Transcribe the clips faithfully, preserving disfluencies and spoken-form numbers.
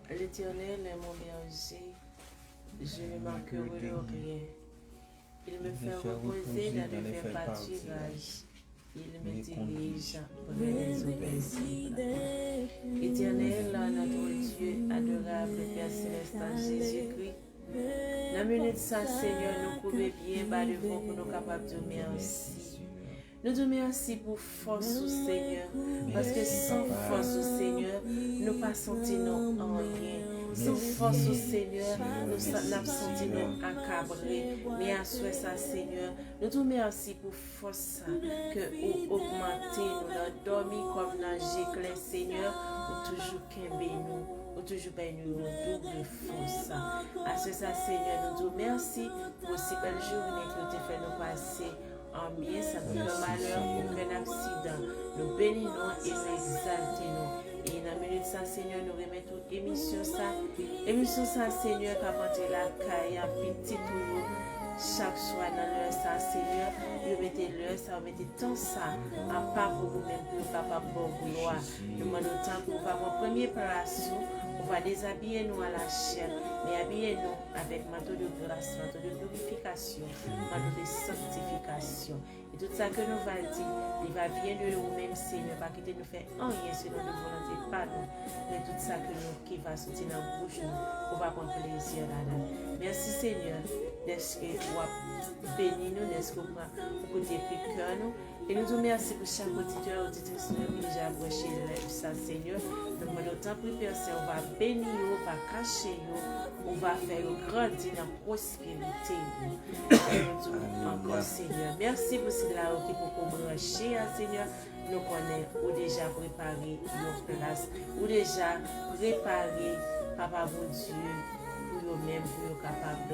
L'Éternel est mon berger, je ne manquerai de rien. Il me fait reposer dans de verts pâturages. Il me dirige près des eaux paisibles. Éternel, notre Dieu adorable, Père céleste, Jésus-Christ, nan minit sa, Senyè, nou koube byen ba devan w pou nou kapab di w mèsi. Nou di w mèsi pou fòs ou, Senyè, paske san fòs ou, Senyè, nou pa santi nou anyen. San fòs ou, Senyè, nou sa, n ap santi nou akabre. Men aswè sa, Senyè, nou di w mèsi pou fòs sa ke ou ogmante nou nan dòmi kòm nan je klè, Senyè, ou toujou kenbe nou, ou toujou bay nou yon doub fòs. Aswè sa, Senyè, nou di w mèsi pou si bèl jounen ke w te fè nou pase an byen, san okenn malè, okenn aksidan. Nou beni non e nou egzalte nou. E nan minit sa, Senyè, nou remèt ou emisyon sa. Emisyon sa, Senyè, k ap antre lakay pitit ou yo chak swa nan lè sa, Senyè. Yo mete lè sa, yo mete tan sa apa pou ou menm, pou yo kapab ba w glwa. Nou mande w tanpri ou va pran premye plas ou, ou va dezabiye nou a lachè, men abiye nou avèk manto de gras, manto de glorifikasyon, manto de sanktifikasyon. E tout sa ke nou va di, li va vyen de ou menm, Senyè. Pa kite nou fè anyen selon de volonte pa nou, men tout sa ke nou, ki va soti nan bouch nou, ou va pran plezi ladan. Mèsi, Senyè, dèske w ap beni nou, dèske w pran, ou koute kri kè nou. E nou di w mèsi pou chak oditè, oditris nou yo ki deja branche live sa, Senyè. Nou mande w tanpri, Pè Sè, ou va beni yo, ou va kache yo, ou va fè yo grandi nan pwospè verite ou. E nou di w ankò, Senyè, mèsi pou sila yo ki poko branche a, Senyè. Nou konnen ou deja prepare yon plas, ou deja prepare, Papa Bondye, pou yo menm, pou yo kapab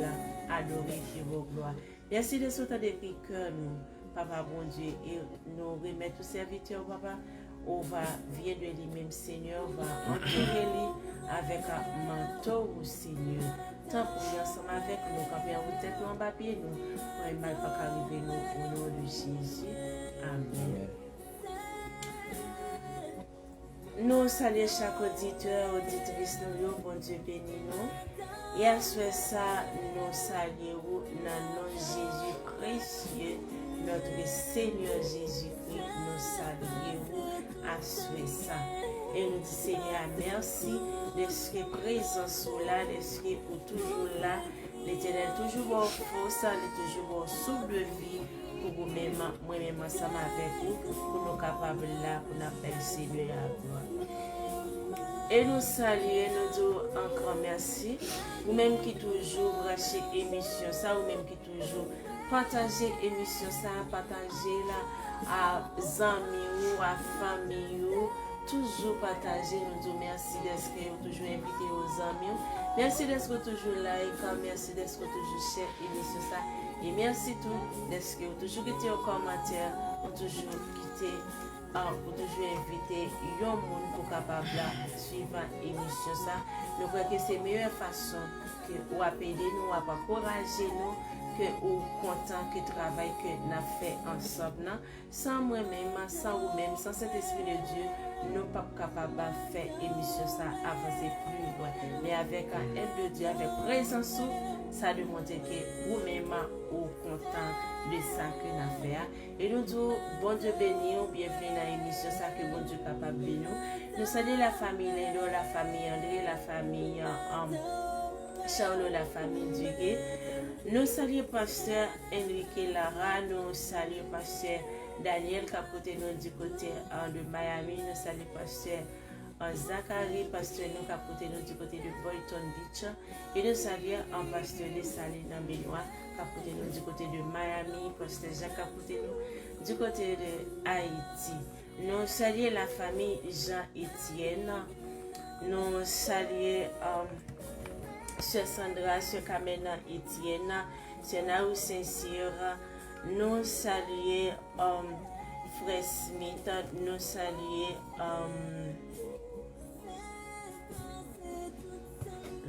adore, di w glwa. Mèsi de sa w tande kri kè nou, Papa Bondye, e nou remèt ou sèvitè w, Papa. Ou va vyen de li menm, Senyè, ou va antoure li avèk manto ou, Senyè. Tanpri, ansanm avèk nou, kanpe anwo tèt nou, anba pye nou, pou anyen mal pa ka rive nou, o non de Jezi. Amèn. Nou salye chak oditè, oditris nou yo, Bondye beni nou. E aswè sa, nou salye ou nan non Jezi Kris, notre Seigneur Jésus-Christ, nou salye ou aswè sa. E nou di Senyè a mèsi dèske prezans ou la, dèske ou toujou la. Letènèl toujou ba w fòs, li toujou ba w souf de vi pou ou menm, mwen menm ansanm avèk ou, pou nou kapab la, pou n ap bay Senyè a glwa. E nou salye, nou di w ankò mèsi. Ou menm ki toujou branche emisyon sa, ou menm ki toujou pataje emisyon sa, pataje l a zanmi ou, a fanmi ou. Toujou pataje, nou di w mèsi dèske ou toujou envite yon zanmi w. Mèsi dèske ou toujou like, mèsi dèske ou toujou share emisyon sa. E mèsi tou dèske ou toujou kite yon kòmantè, ou toujou kite, ah, ou toujou envite yon moun pou kapab la swiv emisyon sa. Nou kwè ke se meyè fason ke w ap ede nou, w ap ankouraje nou, ke ou kontan ke travay ke n ap fè ansanm nan. San mwen menm, san ou menm, san Sentespri de Dye, nou p ap kapab fè emisyon sa avanse pli lwen. Men avèk èd de Dye, avèk prezans ou, sa demontre ke ou menm ou kontan de sa ke n ap fè a. E nou di w, Bondye beni w, byenveni nan emisyon sa, ke Bondye kapab beni w. Nou salye lafanmi Lindor, lafanmi Andre, lafanmi, um, Charles, lafanmi Dugué. Nou salye pastè Enrique Lara, nou salye pastè Daniel k ap koute nou di kote, ah, de Miami. Nou salye pastè, ah, Zachary, pastè nou k ap koute nou di kote de Boynton Beach. E nou salye, ah, pastè Desalin Benoît k ap koute nou di kote de Miami, pastè Jacques k ap koute nou di kote de Ayiti. Nou salye lafanmi Jean Etienne. Nou salye, um, sè Sandra, sè Carmen Etienne, sè Naou Saint-Cyr. Nou salye, um, frè Smith. Nou salye, um,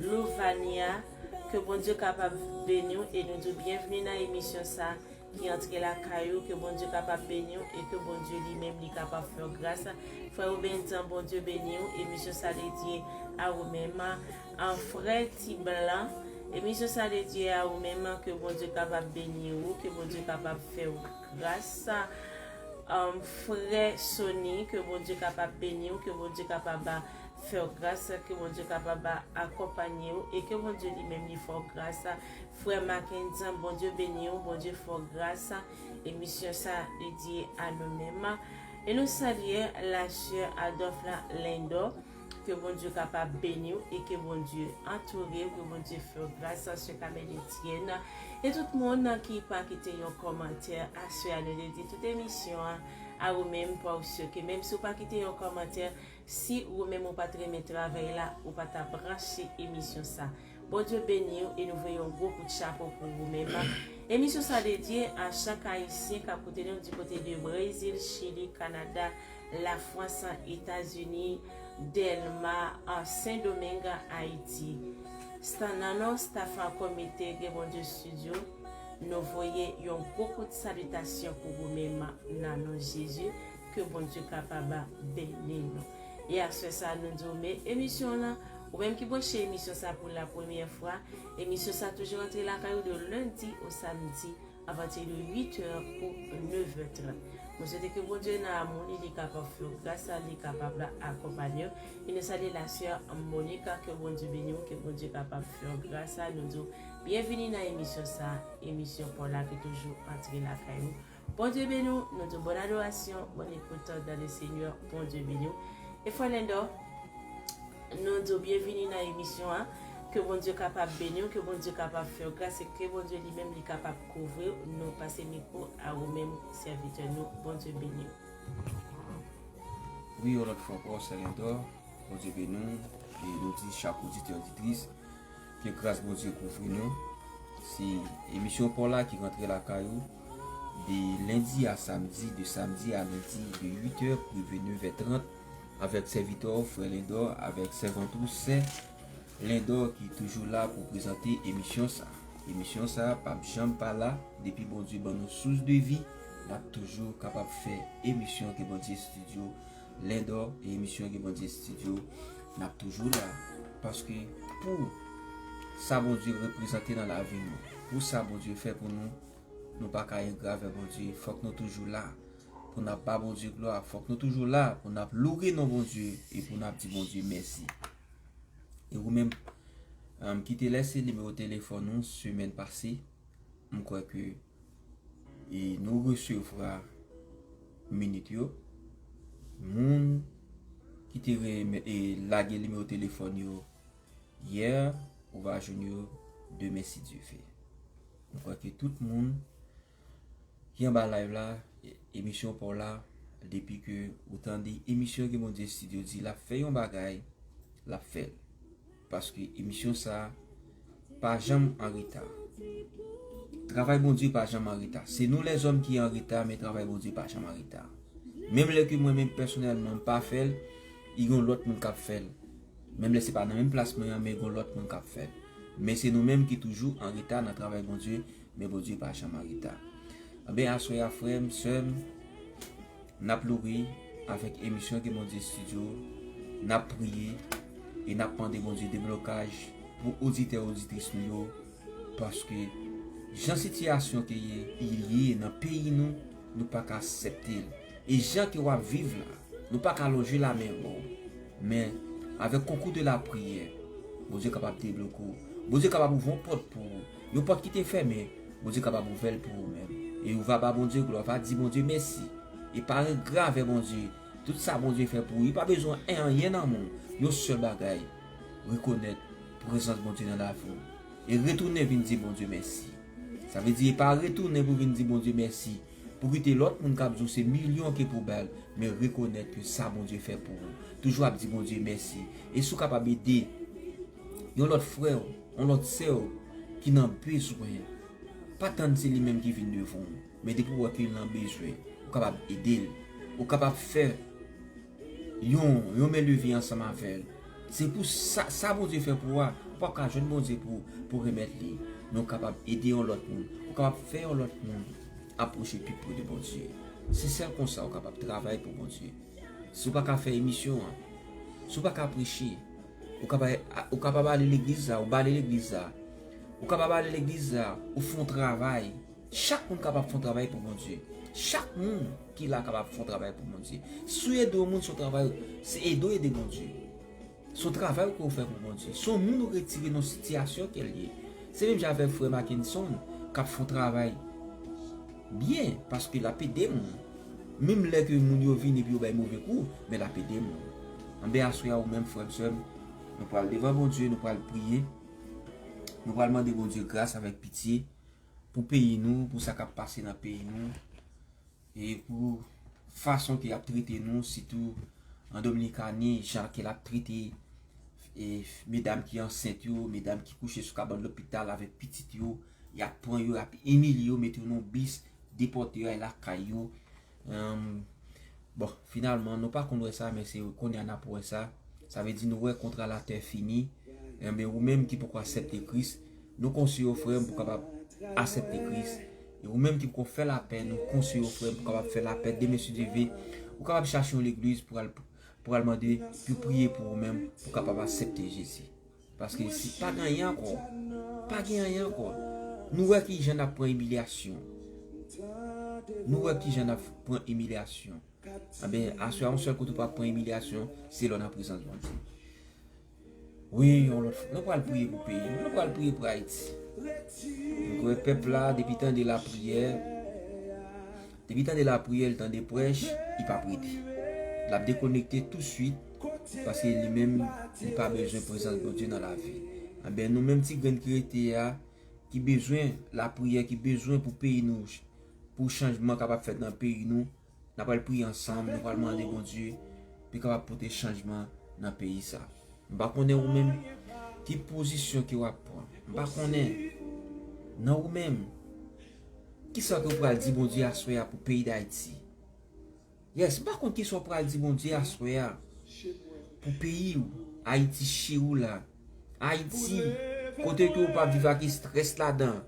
Louvania. Ke Bondye kapab beni w e nou di w byenveni nan emisyon sa. ki antre lakay ou, ke Bondye kapab beni w e ke Bondye li menm li kapab fè w gras. Frè Ruben Tan, Bondye beni w, emisyon sa dedye a ou menm. An frè Ti Blan, emisyon sa dedye a ou menm, ke Bondye kapab beni w, ke Bondye kapab fè w gras. An frè Sony, ke Bondye kapab beni w, ke Bondye kapab fè w gras, ke Bondye kapab akonpanye w e ke Bondye li menm li fè w gras. Frè Mackenson, Bondye beni w, Bondye fè w gras. Emisyon sa dedye a nou menm. E nou salye la sè Adolphe la Lindor, ke Bondye kapab beni w e ke Bondye antoure w, ke Bondye fè w gras, sè Kamèl Etienne. E tout moun ki pa kite yon kòmantè, aswè a nou dedye tout emisyon an a ou menm, pa w sè ke menm si w pa kite yon kòmantè, si ou menm ou pa t renmen travay la, ou pa ta branche emisyon sa. Bondye beni w e nou voye yon gwo kout chapo pou ou menm. Emisyon sa dedye a chak Ayisyen k ap koute nou di kote de Brezil, Chili, Kanada, Lafrans, Etazini, Dèlma, Sendomeng, Ayiti. Nan non staf komite Gen Bondye Studio, nou voye yon gwo kout salitasyon pou ou menm nan non Jezi, ke Bondye kapab beni nou. E aswè sa nou di w men emisyon an, ou menm ki branche emisyon sa pou la premyè fwa, emisyon sa toujou rantre lakay ou de lendi o samdi, apati de uit è pou nèf è trant. Mwen swete ke Bondye nan amou li, li kapab fè w gras, li kapab akonpanye w. E nou salye la sè Monica, ke Bondye beni w, ke Bondye kapab fè w gras. Nou di w byenvini nan emisyon sa, emisyon pa w la ki toujou antre lakay ou. Bondye beni w, nou di w bòn adorasyon, bòn ekout dans le Seigneur, Bondye beni w. E frè Lindor, nou di w byenvini nan emisyon an. Ke Bondye kapab beni w, ke Bondye kapab fè w gras e ke Bondye li menm li kapab kouvri w. Nou pase mikwo a ou menm, sèvitè nou. Bondye beni w. Wi, yon lòt fwa ankò, sè Lindor, Bondye beni w. E nou di chak oditè, oditris, ke gras Bondye kouvri nou. Se emisyon pa w la ki rantre lakay ou de lendi a samdi, de samdi a lendi, de uit è pou rive nèf è trant, avèk sèvitè w, frè Lindor, avèk sèvant ou, sè Lindor, ki toujou la pou prezante emisyon sa. Emisyon sa p ap janm pa la, depi Bondye ban nou sous de vi, n ap toujou kapab fè emisyon Gen Bondye Studio Lindor e emisyon Gen Bondye Studio, n ap toujou la. Paske pou sa Bondye reprezante nan lavi nou, pou sa Bondye fè pou nou, nou pa ka engra avè Bondye. Fòk nou toujou la pou n ap ba Bondye glwa. Fòk nou toujou la pou n ap loure non Bondye e pou n ap di Bondye mèsi. E ou menm, um, ki te lèse nimewo telefòn ou semèn pase, m kwè ke e nou resevwa minit yo. Moun ki te remè-, e lage nimewo telefòn yo yè, ou va jwenn yo demen si Dye vle. M kwè ke tout moun ki anba live la, e-, emisyon pa w la, depi ke ou tande emisyon Gen Bondye Studio di l ap fè yon bagay, l ap fè l. Paske emisyon sa a pa janm an reta. Travay Bondye pa janm an reta. Se nou lèzòm ki an reta, men travay Bondye pa janm an reta. Menm lè ke mwen menm pèsonèlman m pa fè l, e gen lòt moun k ap fè l. Menm lè se pa nan menm plas mwen an, men gen lòt moun k ap fè l. Men se nou menm ki toujou an reta nan travay Bondye, men Bondye pa janm an reta. Anben, aswè a, frè m, sè m, n ap loure avèk emisyon Gen Bondye Studio, n ap priye e n ap mande Bondye deblokaj pou oditè, oditris nou yo, paske jan sitiyasyon ke ye, li ye nan peyi nou, nou pa ka aksepte l. E jan ke w ap viv la, nou pa ka lonje lamen ba w. Men, avèk konkou de lapriyè, Bondye kapab debloke w. Bondye kapab ouvri yon pòt pou ou. Yon pòt ki te fèmen, Bondye kapab ouvè l pou ou menm. E ou va ba Bondye glwa, ou va di Bondye mèsi. E pa engra avè Bondye. Tout sa Bondye fè pou ou, li pa bezwen anyen nan men w. Yon sèl bagay, rekonèt prezans Bondye nan lavi w. E retounen vin di Bondye mèsi. Sa vle di, e pa retounen pou vin di Bondye mèsi. Pou kite lòt moun k ap di w se milyon ke pou ba l, men rekonèt ke sa Bondye fè pou ou. Toujou ap di Bondye mèsi. E si w kapab ede yon lòt frè w, yon lòt sè w ki nan bezwen, pa tann se li menm ki vin devan w, men depi w wè ke l nan bezwen, ou kapab ede l. Ou kapab fè yon, yon men leve ansanm avè l. Se pou sa, sa Bondye fè pou ou a, ou p ap ka jwenn Bondye pou, pou remèt li. Men ou kapab ede yon lòt moun. Ou kapab fè yon lòt moun apwoche pi pre de Bondye. Se sèl konsa ou kapab travay pou Bondye. Si w pa ka fè emisyon an, si w pa ka preche, ou kapab, ou kapab ale legliz la, ou pa ale legliz la. Ou kapab ale legliz la, ou fè yon travay. Chak moun kapab fè yon travay pou Bondye. Chak moun ki la kapab fè yon travay pou Bondye. Si w ede yon moun, se yon travay, se ede w ede Bondye. Se yon travay ke w fè pou Bondye. Se yon moun ou retire nan sitiyasyon ke l ye. Se menm jan avèk frè Mackenson k ap fè yon travay byen, paske l ap ede moun. Menm lè ke moun yo vin epi yo bay move kou, men l ap ede moun. Anben, aswè a, ou menm, frè m, sè m, nou pral devan Bondye, nou pral priye, nou pral mande Bondye gras avèk pitye pou peyi nou, pou sa k ap pase nan peyi nou, e pou fason ke y ap trete nou, sitou an Dominikani, jan ke l ap trete, e, medam ki ansent yo, medam ki kouche sou kabann lopital avèk pitit yo, y ap pran yo, y ap imilye yo, mete yo nan bis, depòte yo, al lakay yo. Em, bon, finalman, nou pa konn wè sa, men se kounye a n ap wè sa. Sa vle di nou wè kontra latè fini. Enben, ou menm ki poko aksepte Kris, nou konseye w, frè m, pou w kapab aksepte Kris. E ou menm ki poko fè lapè, nou konseye w, frè m, pou w kapab fè lapè demen, si Dye vle. Ou kapab chache yon legliz pou al, pou al mande pou priye pou ou menm, pou w kapab aksepte Jezi. Paske si pa gen anyen ankò, pa gen anyen ankò. Nou wè ki jan n ap pran imilyasyon. Nou wè ki jan n ap pran imilyasyon. Anben, aswè a, yon sèl kote w p ap pran imilyasyon, se lè w nan prezans Bondye. Wi, yon lòt fwa. Nou pral priye pou peyi nou. Nou pral priye pou Ayiti. Nou kwè pèp la, depi tande lapriyè, depi tande lapriyè, l tande prèch, li p ap rete. L ap dekonekte touswit, paske li menm, li pa bezwen prezans Bondye nan lavi. Anben, nou menm ti grenn ki rete a, ki bezwen lapriyè, ki bezwen pou peyi nou, pou chanjman kapab fèt nan peyi nou, n ap pral priye ansanm, nou pral mande Bondye pou li kapab pote chanjman nan peyi sa. M pa konnen ou menm, ki pozisyon ke w ap pran. M pa konnen, nan ou menm, kisa ke w pral di Bondye aswè a pou peyi Dayiti? Yes, m pa konn kisa w pral di Bondye aswè a pou peyi w, Ayiti cheri w la. Ayiti, kote ke w p ap viv ak estrès ladan.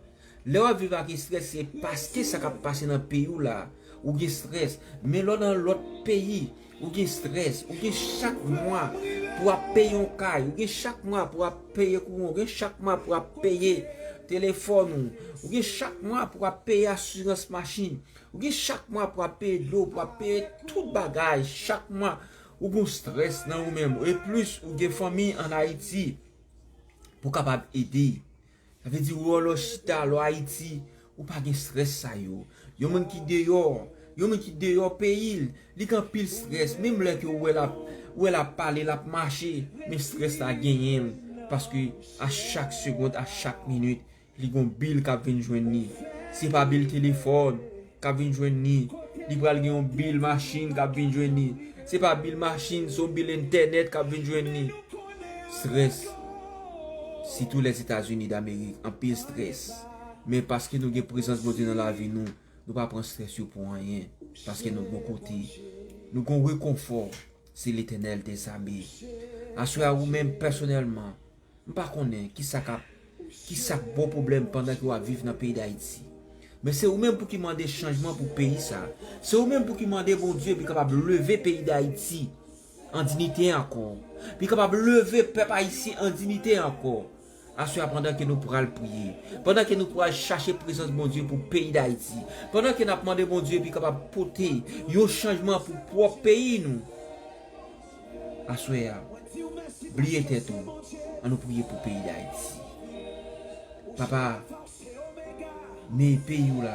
Lè w ap viv ak estrès, se paske sa k ap pase nan peyi w la, ou gen estrès. Men lè w nan lòt peyi, ou gen estrès. Ou gen chak mwa pou w ap peye yon kay, ou gen chak mwa pou w ap peye kouran, ou gen chak mwa pou w ap peye telefòn ou, ou gen chak mwa pou w ap peye asirans machin. Ou gen chak mwa pou w ap peye dlo, pou w ap peye tout bagay. Chak mwa, ou gen strès nan ou menm. E plis, ou gen fanmi ann Ayiti pou kapab ede. Sa vle di, ou lè w chita, lè w Ayiti, ou pa gen strès sa yo. Yon moun ki deyò, yon moun ki deyò peyi l, li gen anpil strès. Menm lè ke ou wè l ap, ou wè l ap pale, l ap mache, men strès la genyen l. Paske a chak segond, a chak minit, li gon bil k ap vin jwenn li. Se pa bil telefòn k ap vin jwenn li. Li pral gen yon bil machin k ap vin jwenn li. Se pa bil machin, se yon bil entènèt k ap vin jwenn li. Strès. Sitou Lèzetazini Damerik, anpil strès. Men paske nou gen prezans Bondye nan lavi nou, nou pa pran strès yo pou anyen. Paske nou gon kote, nou gon rekonfò. Se Letènèl dèzame. Aswè a, ou menm pèsonèlman, m pa konnen kisa k ap, kisa k ba w pwoblèm pandan ke w ap viv nan peyi Dayiti. Men se ou menm pou ki mande chanjman pou peyi sa. Se ou menm pou ki mande Bondye pou li kapab leve peyi Dayiti an diyite ankò. Pou li kapab leve pèp ayisyen an diyite ankò. Aswè a, pandan ke nou pral priye, pandan ke nou pral chache prezans Bondye pou peyi Dayiti, pandan ke n ap mande Bondye pou li kapab pote yon chanjman pou pwòp peyi nou, aswè a, bliye tèt ou, ann nou priye pou peyi Dayiti. Papa, men peyi w la,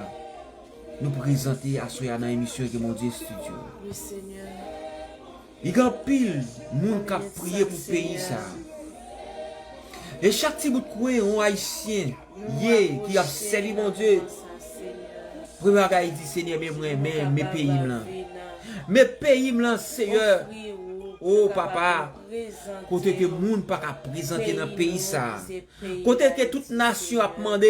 nou prezante aswè a nan emisyon Ke Bondye Estidye w. Li gen anpil moun k ap priye pou peyi sa. E chak ti bout kwen yon Ayisyen ye ki ap sèvi Bondye, premye bagay li di, Senyè, men mwen, men, men peyi m lan. Men peyi m lan, Seyè. O Papa, kote ke moun pa ka prezante nan peyi sa. Kote ke tout nasyon ap mande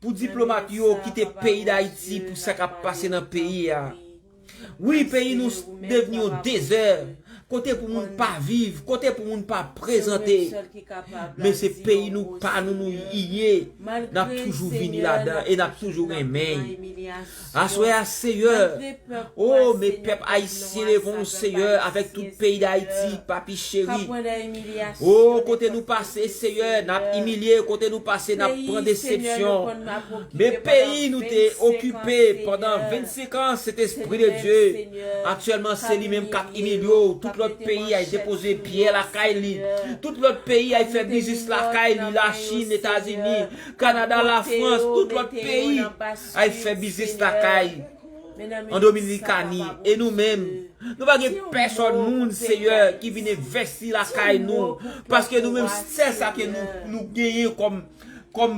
pou diplomat yo kite peyi Dayiti pou sa k ap pase nan peyi a. Wi, peyi nou s-, devni yon dezè. kote pou moun pa viv, kote pou moun pa prezante. Men se peyi nou pa nou nou ye. N ap toujou vini ladan e n ap toujou renmen. Aswè a, Seyè, o, men pèp ayisyen devan w, Seyè, avèk tout peyi Dayiti, papi cheri. O, kote nou pase, Seyè, n ap imilye, kote nou pase, n ap pran desepsyon. Men peyi nou te okipe pandan vennsenk an, Sentespri de Dye, aktyèlman, se li menm k ap imilye w. Tout lòt peyi ay depoze byè lakay li. Tout lòt peyi ay fè biznis lakay li, Lachin, Etazini, Kanada, Lafrans, tout lòt peyi ay fè biznis lakay an Dominikani. E nou menm, nou pa gen pèsòn moun, Seyè, ki vin envesti lakay nou. Paske nou menm, sèl sa ke nou, nou genyen kòm, kòm,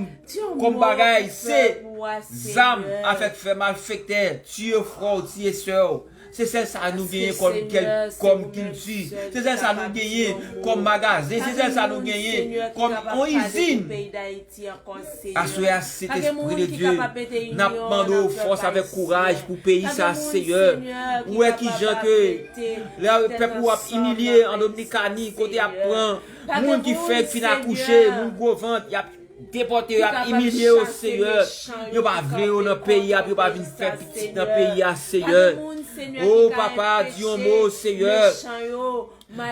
kòm bagay, se zam avèk fè malfektè, tiye frè w, tiye sè w. Se sèl sa nou genyen kòm kèl, kòm kilti. Se sèl sa nou genyen kòm magazen. Se sèl sa nou genyen kòm yon izin. Aswè a, Sentespri de Dye, n ap mande w fòs avèk kouraj pou peyi sa, Seyè. Ou wè kijan ke lè pèp ou ap imilye an Dominikani, kote y ap pran moun ki fèk fin akouche, moun gwo vant, y ap depòte yo, y ap imilye yo, Seyè. Yo pa vle yo nan peyi a, yo pa vin fè pitit nan peyi a, Seyè. O, papa, di yon mo, Seyè,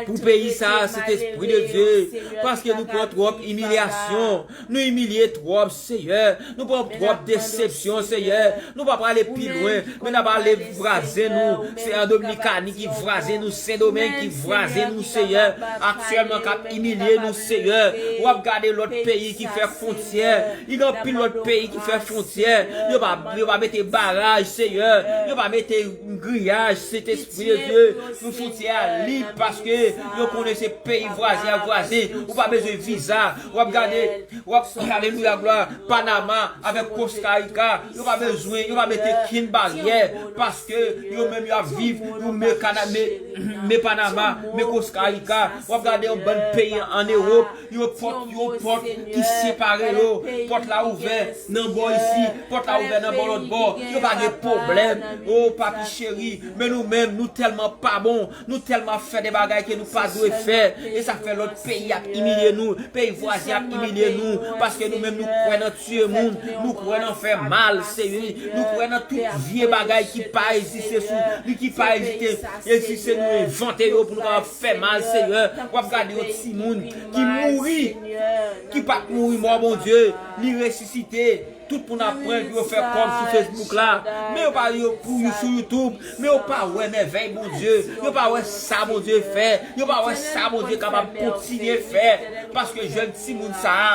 pou peyi sa, Sentespri de Dye, paske nou pran twòp imilyasyon, nou imilye twòp, Seyè, nou pran twòp desepsyon, Seyè, nou pa prale pi lwen, men n ap ale vwazen nou, se an Dominikani ki vwazen nou, Sendomeng ki vwazen nou, Seyè, aktyèlman k ap imilye nou, Seyè, w ap gade lòt peyi ki fè fwontyè, li gen anpil lòt peyi ki fè fwontyè, yo pa, yo pa mete baraj, Seyè, yo pa mete griyaj, Sentespri de Dye, pou fwontyè a lib, paske yo konnen se peyi vwazen ak vwazen, ou pa bezwen viza, w ap gade, w ap, alelouya, glwa, Panama avèk Kostarika, yo pa bezwen, yo pa mete kenn baryè, paske yo menm y ap viv, yo men Kana-, men, men Panama, men Kostarika, w ap gade yon bann peyi an Ewòp, yon pòt, yon pòt ki separe yo. Pòt la ouvè nan bò isi, pòt la ouvè nan bò lòt bò. Yo pa gen pwoblèm. O, papi cheri, men nou menm, nou tèlman pa bon, nou tèlman ap fè de bagay ke nou pa dwe fè. E sa fè lòt peyi ap imilye nou, peyi vwazen ap imilye nou, paske nou menm nou kwè nan tiye moun, nou kwè nan fè mal, Seyè, nou kwè nan tout vye bagay ki pa egziste sou, ki pa egziste, egziste nou envante yo pou nou kapab fè mal, Seyè. W ap gade yon timoun ki mouri, ki pa t mouri mò, Bondye, li resisite. Tout moun ap pran l pou yo fè kòb sou Facebook la. Men yo pa yo pou yo sou YouTube. Men yo pa wè mèvèy Bondye. Yo pa wè sa Bondye fè. Yo pa wè sa Bondye kapab kontinye fè. Paske jèn timoun sa a,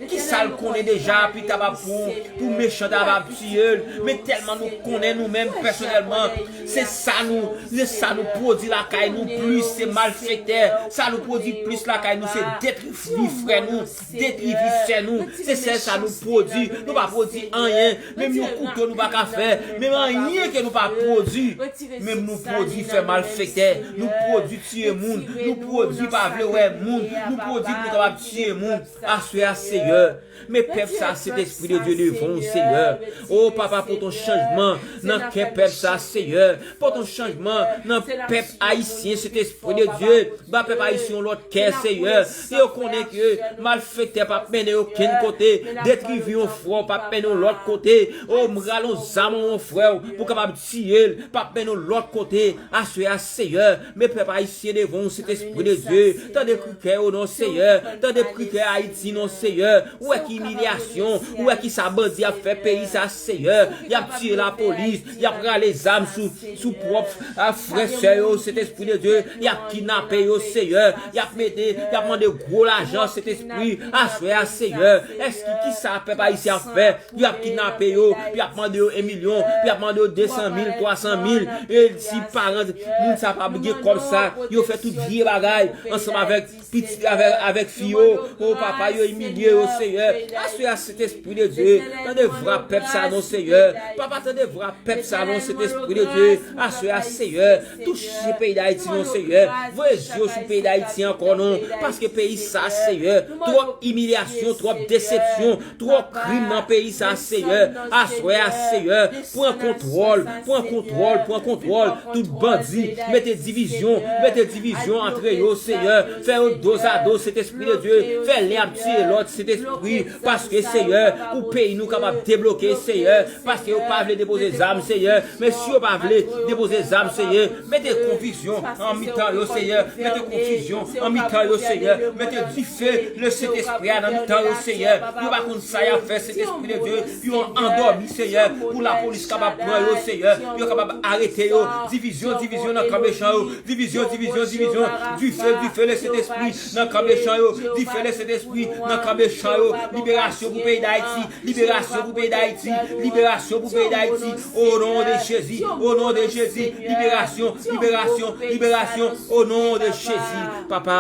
ki sa l konnen deja, pou l ta kapab pou, pou mechan ta kapab tiye l. Men tèlman nou konnen nou menm pèsonèlman, se sa nou, se sa nou pwodui lakay nou plis, se malfektè. Sa nou pwodui plis lakay nou, se detwi vi frè nou, detwi vi sè nou. Se sèl sa nou pwodui. Nou pa pwodui anyen. Menm yon kouto nou pa ka fè. Menm anyen ke nou pa pwodui. Menm nou pwodui fè malfektè. Nou pwodui tiye moun. Nou pwodui pa vle wè moun. Nou pwodui pou nou kapab tiye moun. Aswè a, Seyè, men pèp sa, Sentespri de Dye, devan w, Seyè. O, papa, pote yon chanjman nan kè pèp sa, Seyè. Pote yon chanjman nan pèp ayisyen, Sentespri de Dye. Ba pèp ayisyen yon lòt kè, Seyè. Yo konnen ke malfektè p ap mennen yo okenn kote. Detwi vi yon frè w p ap mennen yon lòt kote. O, m rale yon zam yon frè w pou kapab tiye l, p ap mennen yon lòt kote. Aswè a, Seyè, men pèp ayisyen devan w, Sentespri de Dye. Tande kri kè yo non, Seyè. Tande kri kè Ayiti non, Seyè. Ou wè ki imilyasyon, ou wè ki sa bandi ap fè peyi sa, Seyè. Y ap tiye lapolis, y ap rale zam sou, sou pwòp, a, frè sè yo, Sentespri de Dye. Y ap kidnape yo, Seyè. Y ap mete, y ap mande gwo lajan, Sentespri. Aswè a, Seyè, èske ki sa pèp ayisyen ap fè? Y ap kidnape yo, y ap mande yo en milyon, y ap mande yo de san mil, twa san mil. E si paran moun sa pa gen kòb sa, yo fè tout vye bagay ansanm avèk pitit, avèk, avèk fi yo. O papa, yo imilye yo, Seyè, aswè a, Sentespri de Dye, tande vwa pèp sa non, Seyè. Papa, tande vwa pèp sa non, Sentespri de Dye. Aswè a, Seyè, touche peyi Dayiti non, Seyè. Voye zye w sou peyi Dayiti ankò non, paske peyi sa, Seyè, twòp imilyasyon, twòp desepsyon, twòp krim nan peyi sa, Seyè. Aswè a, Seyè, pran kontwòl, pran kontwòl, pran kontwòl. Tout bandi, mete divizyon, mete divizyon antre yo, Seyè. Fè yo dozado, Sentespri de Dye. Fè len ap tiye lòt, Sentespri. Paske, Seyè, pou peyi nou kapab debloke, Seyè. Paske yo pa vle depoze zam, Seyè. Men si yo pa vle depoze zam, Seyè, mete konfizyon an mitan yo, Seyè. Mete konfizyon an mitan yo, Seyè. Mete dife, le Sentespri a nan mitan yo, Seyè. Yo pa konn sa y ap fè, Sentespri de Dye. Yo andòmi, Seyè, pou lapolis kapab pran yo, Seyè. Yo kapab arete yo. Divizyon, divizyon nan kan mechan yo. Divizyon, divizyon, divizyon. Dife, dife, le Sentespri nan kan mechan yo. Dife, le Sentespri nan kan mechan yo. Liberasyon pou peyi Dayiti. Liberasyon pou peyi Dayiti. Liberasyon pou peyi Dayiti. O non de Jezi. O non de Jezi. Liberasyon, liberasyon, liberasyon. O non de Jezi. Papa,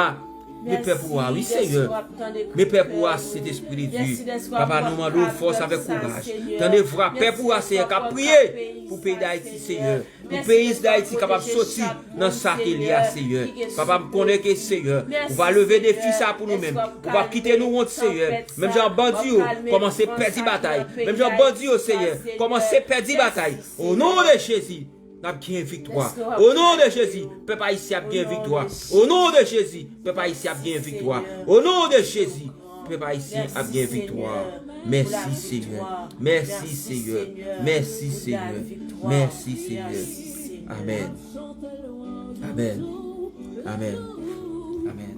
men pèp ou a, wi, Seyè. Men pèp ou a, Sentespri de Dye. Papa, nou mande w fòs avèk kouraj. Tande vwa pèp ou a, Seyè, k ap priye pou peyi Dayiti, Seyè. Pou peyi Dayiti kapab soti nan sa ke li a, Seyè. Papa, m konnen ke, Seyè, ou va leve defi sa pou nou menm. Ou p ap kite nou wont, Seyè. Menm jan bandi yo kòmanse pèdi batay. Menm jan bandi yo, Seyè, kòmanse pèdi batay. O non de Jezi, n ap gen viktwa. O non de Jezi, pèp ayisyen ap gen viktwa. O non de Jezi, pèp ayisyen ap gen viktwa. O non de Jezi, pèp ayisyen ap gen viktwa. Mèsi, Seyè. Mèsi, Seyè. Mèsi, Seyè. Mèsi, Seyè. Amèn. Amèn. Amèn. Amèn.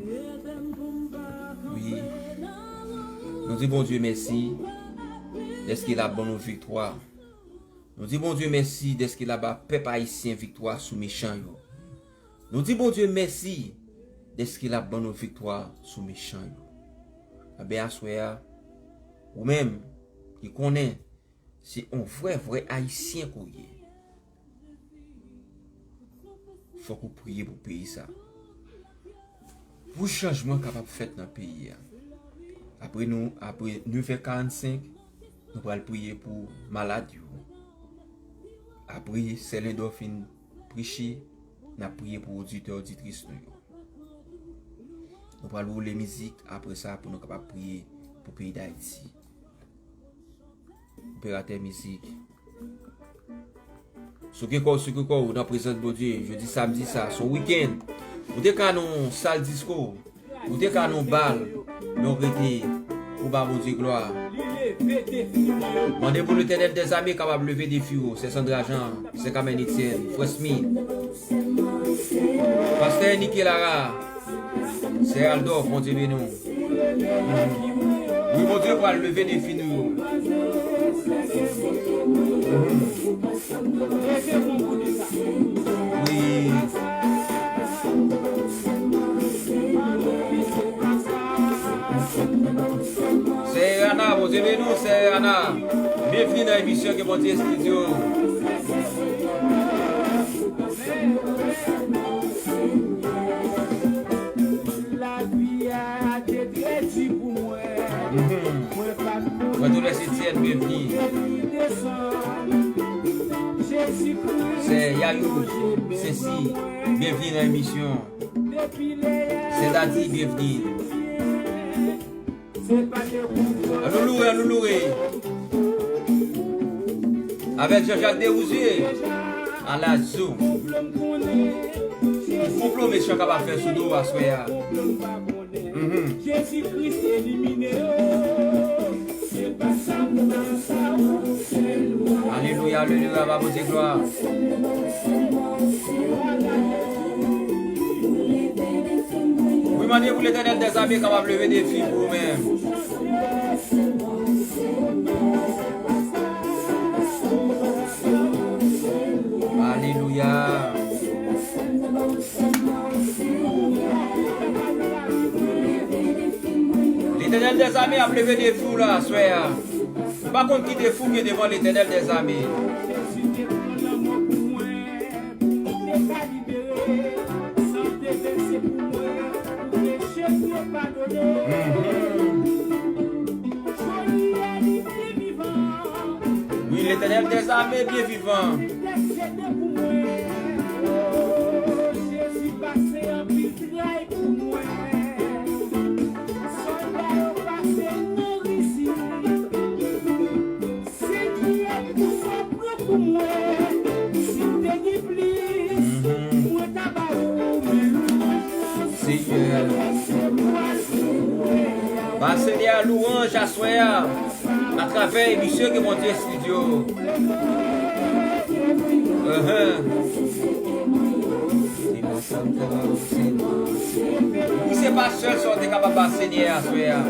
Wi. Nou di Bondye mèsi dèske l ap ban nou viktwa. Nou di Bondye mèsi dèske l ap ba pèp ayisyen viktwa sou mechan yo. Nou di Bondye mèsi dèske l ap ban nou viktwa sou mechan yo. Enben, aswè a, ou menm ki konnen se yon vrè, vrè Ayisyen ke w ye, fòk ou priye pou peyi sa. Pou chanjman kapab fèt nan peyi a. Apre nou, apre nevè karannsenk, nou pral priye pou malad yo. Apre Sè Lendò fin preche, n ap priye pou oditè, oditris nou yo. Nou pral woule mizik apre sa pou nou kapab priye pou peyi Dayiti. Operatè mizik. Souke kò w, souke kò w nan prezans Bondye. Jodi samdi sa, se yon wikenn. Ou te ka nan yon sal disko, ou te ka nan yon bal, men w rete pou ba Bondye glwa. Mande pou Letènèl dèzame kapab leve defi w. Sè Sandra Jean, Sè Kamèn Etienne, Frè Smith, Pastè Enike Lara, Sè Aldor, Bondye beni w. Wi, Bondye pral leve defi nou yo. Wi. Sè Ana, Bondye beni w, Sè Ana. Byenvini nan emisyon Ke Bondye Estidye w. Lavi a te trè di pou mwen. Mwen pa t konnen. Mwen tou lè se Etienne, byenvini. Jezi Kris. Sè Yayou Sensi, byenvini nan emisyon. Depi lè a. Sè Dadi, byenvini. An nou loure, an nou loure. Avèk Jean-Jacques Desrosiers, Alazo. Tout konplo mechan kapab fè sou do w aswè a. Mhm. Alelouya, alelouya, ba Bondye glwa. Wi, mande pou Letènèl dèzame kapab leve defi pou ou menm. Alelouya. Letènèl dèzame ap leve defi w la, aswè a. M pa konn ki defi w gen devan Letènèl dèzame. Mhm. Dèzame byen vivan. Jezi pase anpil tray pou mwen. Sòlda yo pase nan rizik. Senyè, pou sa w pran pou mwen, si m te gen plis, mwen ta ba ou, men lwanj lan se pou ou, Senyè. Ba Senyè a lwanj aswè a, atravè emisyon ke Bondye estidye. Ahan. Wi, se pa sèl sa w te kapab ba Senyè a aswè a.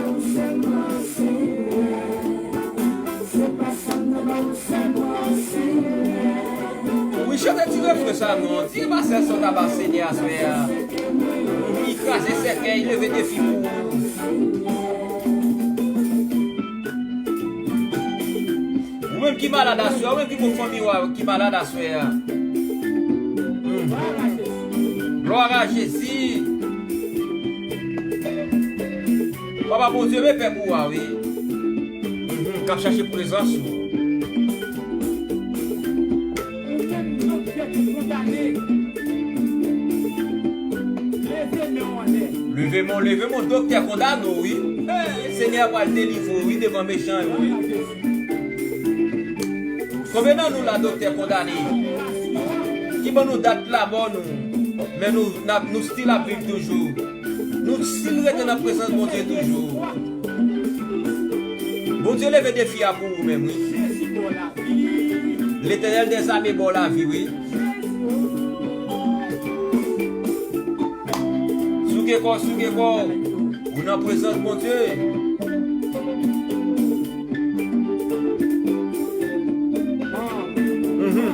Wi, chante ti refren sa non. Di, se pa sèl sa w ta ba Senyè a aswè a. Li kraze sèkèy, leve defi pou ou. Ou menm ki malad aswè a, ou menm ki gon fanmi w ki malad aswè a. Hmm. Glwa a Jezi. Papa Bondye, men pèp ou a, wi. Mhm, k ap chache prezans ou. Ou menm doktè ki kondane, leve men w anlè. Leve men w, leve men w, doktè kondane w, wi. Eh, Senyè a pral delivre w, wi, devan mechan yo, wi. Konbyen nan nou la, doktè kondane? Ki ban nou dat lanmò nou, men nou, n ap, nou still ap viv toujou. Nou still rete nan prezans Bondye toujou. Bondye leve defi a pou ou menm, wi. Letènèl dèzame ba w lavi, wi. Souke kò w, souke kò w. Ou nan prezans Bondye. Mhm.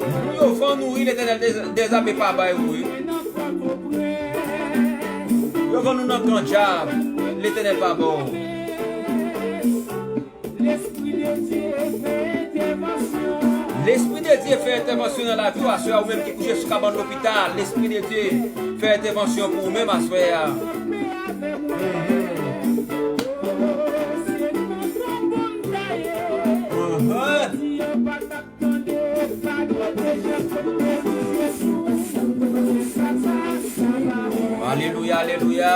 Pou yo vann ou, wi, Letènèl dèzame pa bay ou, wi. Yo vann ou nan kan dyab, Letènèl pa ba w. Lespri de Dye fè entèvansyon. Lespri de Dye fè entèvansyon nan lavi w aswè a, ou menm ki kouche sou kabann lopital. Lespri de Dye fè entèvansyon pou ou menm aswè a. Mhm. Mhm. Alelouya, alelouya.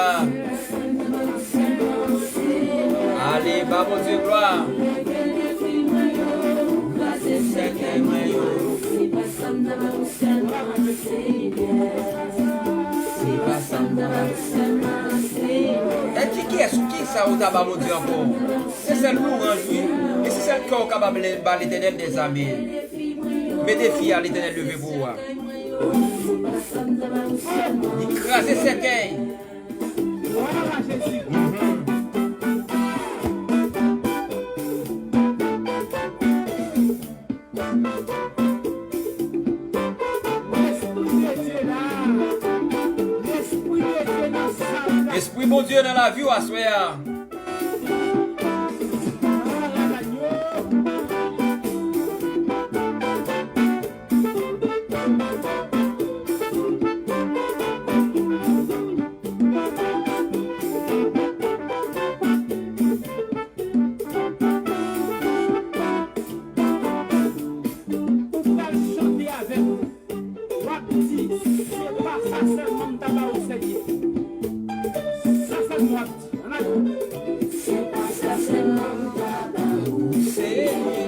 Ale, ba Bondye glwa. E ki, kiyès, kisa ou ta ba Bondye ankò? Se sèl lwanj, wi. E se sèl kè w kapab ba Letènèl dèzame. Men defi a, Letènèl leve pou ou a. Li kraze sèkèy. Lespri Bondye nan lavi w aswè a. Ou pral chante avè nou. W ap di, se pa sa sèlman m ta ba ou, Senyè. Sa sèlman w ap di. Ann ale. Se pa sa sèlman m ta ba ou, Senyè.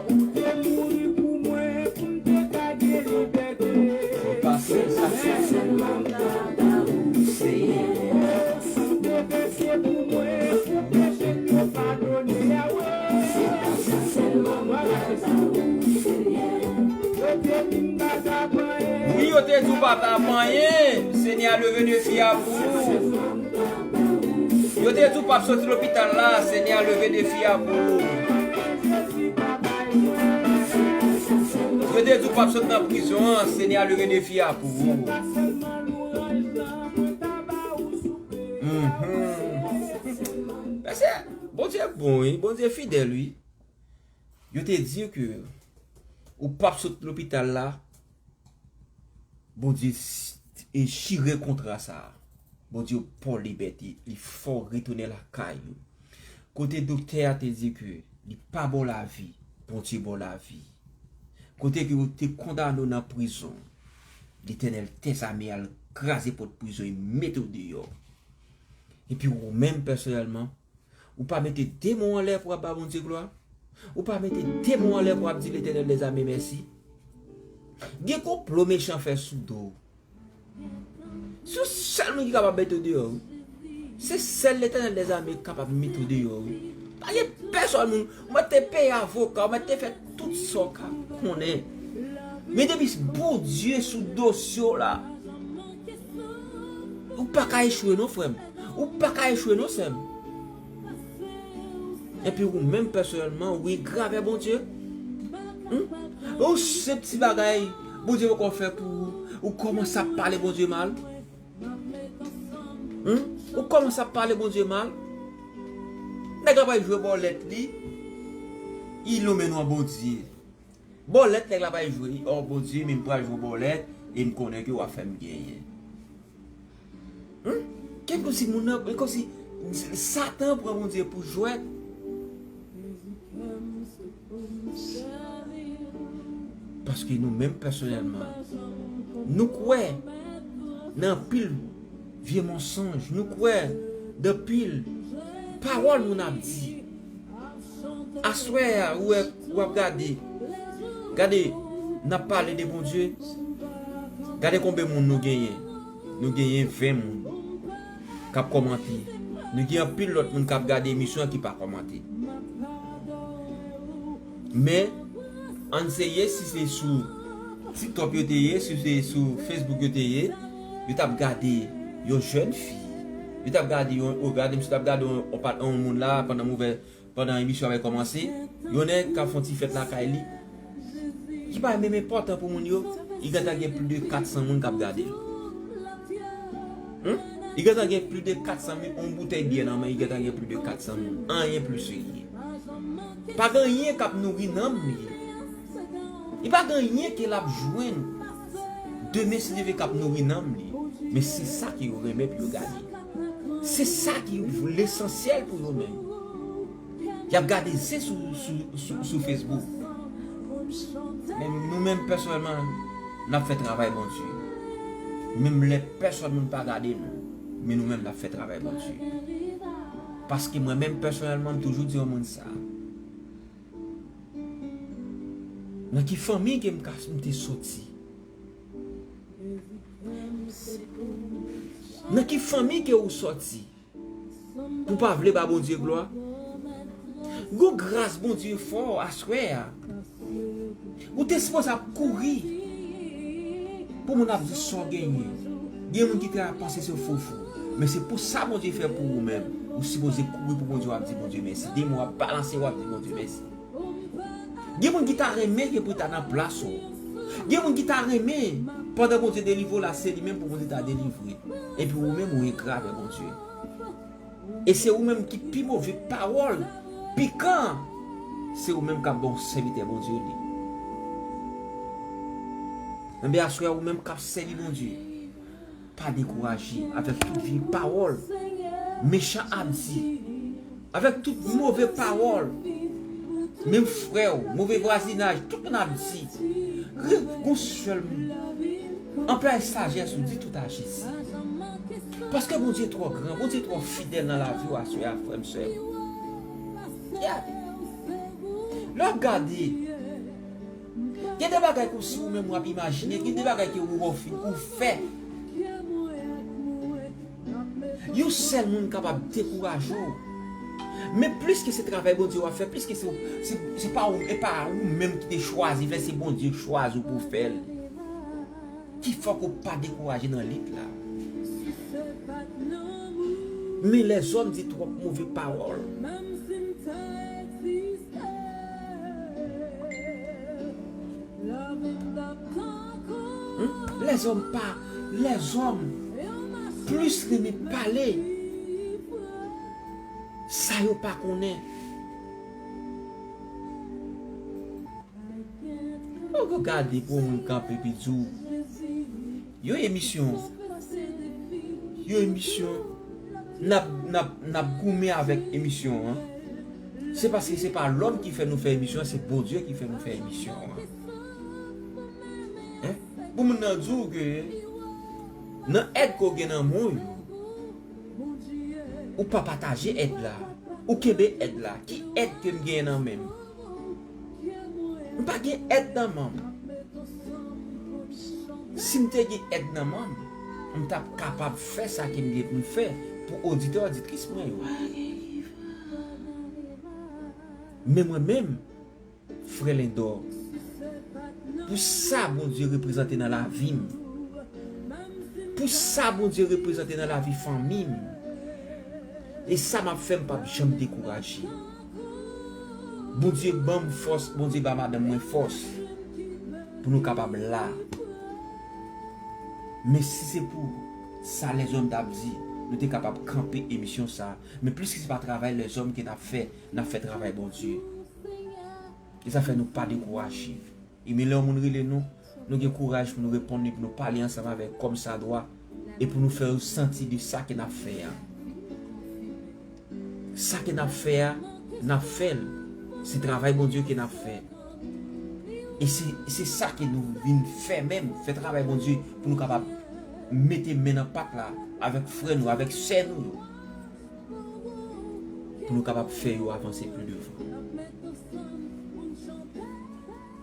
Ou te mouri pou mwen, pou m te ka gen libète. Se pa sèl sa sèlman m ta ba ou, Senyè. San te vèse pou mwen, pou peche m yo padone, Yahweh. Se pa sa sèlman m ta ba ou, Senyè. Yo te di m pa t ap anyen. Wi, yo te di w pa t ap anyen. Senyè a leve defi a pou ou. Yo te di w p ap soti lopital la. Senyè a leve defi a pou ou. Yo te di w p ap soti nan prizon an. Senyè a leve defi a pou ou. Mhm. Mesye, Bondye bon, wi. Bondye fidèl, wi. Yo te di w ke ou p ap sot lopital la, Bondye s-, e chire kontra sa a. Bondye ba w libète, li fè w retounen lakay ou. Kote doktè a te di ke li pa ba w lavi, Bondye ba w lavi. Kote ke yo te kondane w nan prizon, Letènèl dèzame al kraze pòt prizon e mete w deyò. Epi ou menm pèsonèlman, ou pa mete de mo anlè pou w ap ba Bondye glwa. Ou pa mete de mo anlè pou w ap di Letènèl dèzame mèsi. Gen konplo mechan fè sou do w. Se yon sèl moun ki kapab mete w deyò, wi. Se sèl Letènèl dèzame ki kapab mete w deyò, wi. Pa gen pèsòn moun. Ou mèt te peye avoka, ou mèt te fè tout sa w ka konnen. Men depi Bondye sou dosye w la, ou pa ka echwe non, frè m. Ou pa ka echwe non, sè m. Epi ou menm pèsonèlman, ou egre avè Bondye. Hmm? Yon senp ti bagay Bondye poko fè pou ou, ou kòmanse ap pale Bondye mal. Hmm? Ou kòmanse ap pale Bondye mal. Nèg la pral jwe bòlèt li, li lonmen non Bondye. Bòlèt nèg la pral jwe, o Bondye, men m pral jwe bòlèt, e m konnen ke w ap fè m genyen. Hmm? Kèlkeswa moun nan, e kòmsi Satan pran Bondye pou jwèt. Paske nou menm pèsonèlman, nou kwè nan anpil vye mansonj, nou kwè nan anpil pawòl moun ap di. Aswè a, ou wè, w ap gade. Gade, n ap pale de Bondye. Gade konbyen moun nou genyen. Nou genyen ven moun k ap kòmante. Nou gen anpil lòt moun k ap gade emisyon an ki pa kòmante. Men, ann seye, si se sou TikTok yo te ye, si se sou Facebook yo te ye, yo t ap gade yon jèn fi. Yo t ap gade yon, o, gade misye t ap gade yon, yon pa-, yon moun la pandan m ouvè, pandan emisyon an kòmanse. Yon nèg k ap fè yon ti fèt lakay li. Ki pa menm enpòtan pou moun yo, li gentan gen plis de kat san moun k ap gade l. Hmm? Li gentan gen plis de kat san moun, yon boutèy byè nan men, li gentan gen plis de kat san moun. Anyen plis li ye. Pa gen anyen k ap nouri nanm li. Li pa gen anyen ke l ap jwenn demen si Dye vle k ap nouri nanm li. Men se sa ke yo renmen pou yo gade. Se sa ki lesansyèl pou yo menm. Y ap gade se sou, sou, sou, sou Facebook. Men nou menm pèsonèlman, n ap fè travay Bondye. Menm lè pèsòn moun pa gade nou, men nou menm n ap fè travay Bondye. Paske mwen menm pèsonèlman, m toujou di yon moun sa. Nan ki fanmi ke m ka, m te soti? Nan ki fanmi ke ou soti? Pou pa vle ba Bondye glwa? Gon gras Bondye fè w aswè a. Ou te sipoze ap kouri pou moun ap di sa w genyen. Gen moun ki te ap panse se foufou. Men se pou sa Bondye fè pou ou menm. Ou sipoze kouri pou Bondye, w ap di Bondye mèsi. Demon ap balanse, w ap di Bondye mèsi. Gen moun ki ta renmen ke pou ta nan plas ou. Gen moun ki ta renmen, pandan Bondye delivre w la, se li menm pou Bondye ta delivre. Epi ou menm, ou egre avè Bondye. E se ou menm ki pi move pawòl, pikan, se ou menm k ap ba yon sèvitè Bondye li. Enben, aswè a, ou menm k ap sèvi Bondye, pa dekouraje avèk tout vye pawòl mechan ap di, avèk tout move pawòl, menm frè w, move vwazinaj, tout moun ap di. Gon sèl moun. Anplwaye sajès ou, di tout a Jezi. Paske Bondye twò gran, Bondye twò fidèl nan lavi w aswè a, frè m, sè m. Yeah. Lè w ap gade, gen de bagay kòmsi ou menm w ap imajine, gen de bagay ke ou, ou fè. Yon sèl moun kapab dekouraje w. Men plis ke se travay Bondye w ap fè, plis ke se, se, se pa ou, e pa ou menm ki te chwazi fè, se Bondye ki chwazi w pou w fè l. Ki fè ke w pa dekouraje nan lit la. Men lèzòm di twòp move pawòl. Hmm? Lèzòm pa, lèzòm plis renmen pale sa yo pa konnen. Ou gade pou yon moun kanpe epi di w, yon emisyon, Yon emisyon, n ap, n ap, n ap goumen avèk emisyon an. Se paske se pa lòm ki fè nou fè emisyon an, se Bondye ki fè nou fè emisyon an. Hein? Pou moun nan di w ke nan èd ke w gen nan men w yo, ou pa pataje èd la, ou kenbe èd la, ki èd ke m gen nan men m? M pa gen èd nan men m. Si m te gen èd nan men m, m t ap kapab fè sa ke m gen pou m fè pou oditè, oditris mwen yo. Men mwen menm, frè Lendò, pou sa Bondye reprezante nan lavi m, pou sa Bondye reprezante nan lavi fanmi m, e sa m ap fè, m p ap janm dekouraje. Bondye ban m fòs, Bondye ba madanm mwen fòs pou nou kapab la. Men si se pou sa lèzòm t ap di, nou te kapab kanpe emisyon sa. Men piske se pa travay lèzòm ke n ap fè, n ap fè travay Bondye. E sa fè nou pa dekouraje. E men lè yon moun rele nou, nou gen kouraj pou nou reponn li, pou nou pale ansanm avè l kòmsadwa, e pou nou fè yo santi de sa ke n ap fè a. Sa ke n ap fè a, n ap fè l. Se travay Bondye ke n ap fè. E se, se sa ke nou vin fè menm, fè travay Bondye pou nou kapab mete men nan pat la avèk frè nou, avèk sè nou yo. Pou nou kapab fè yo avanse pi devan.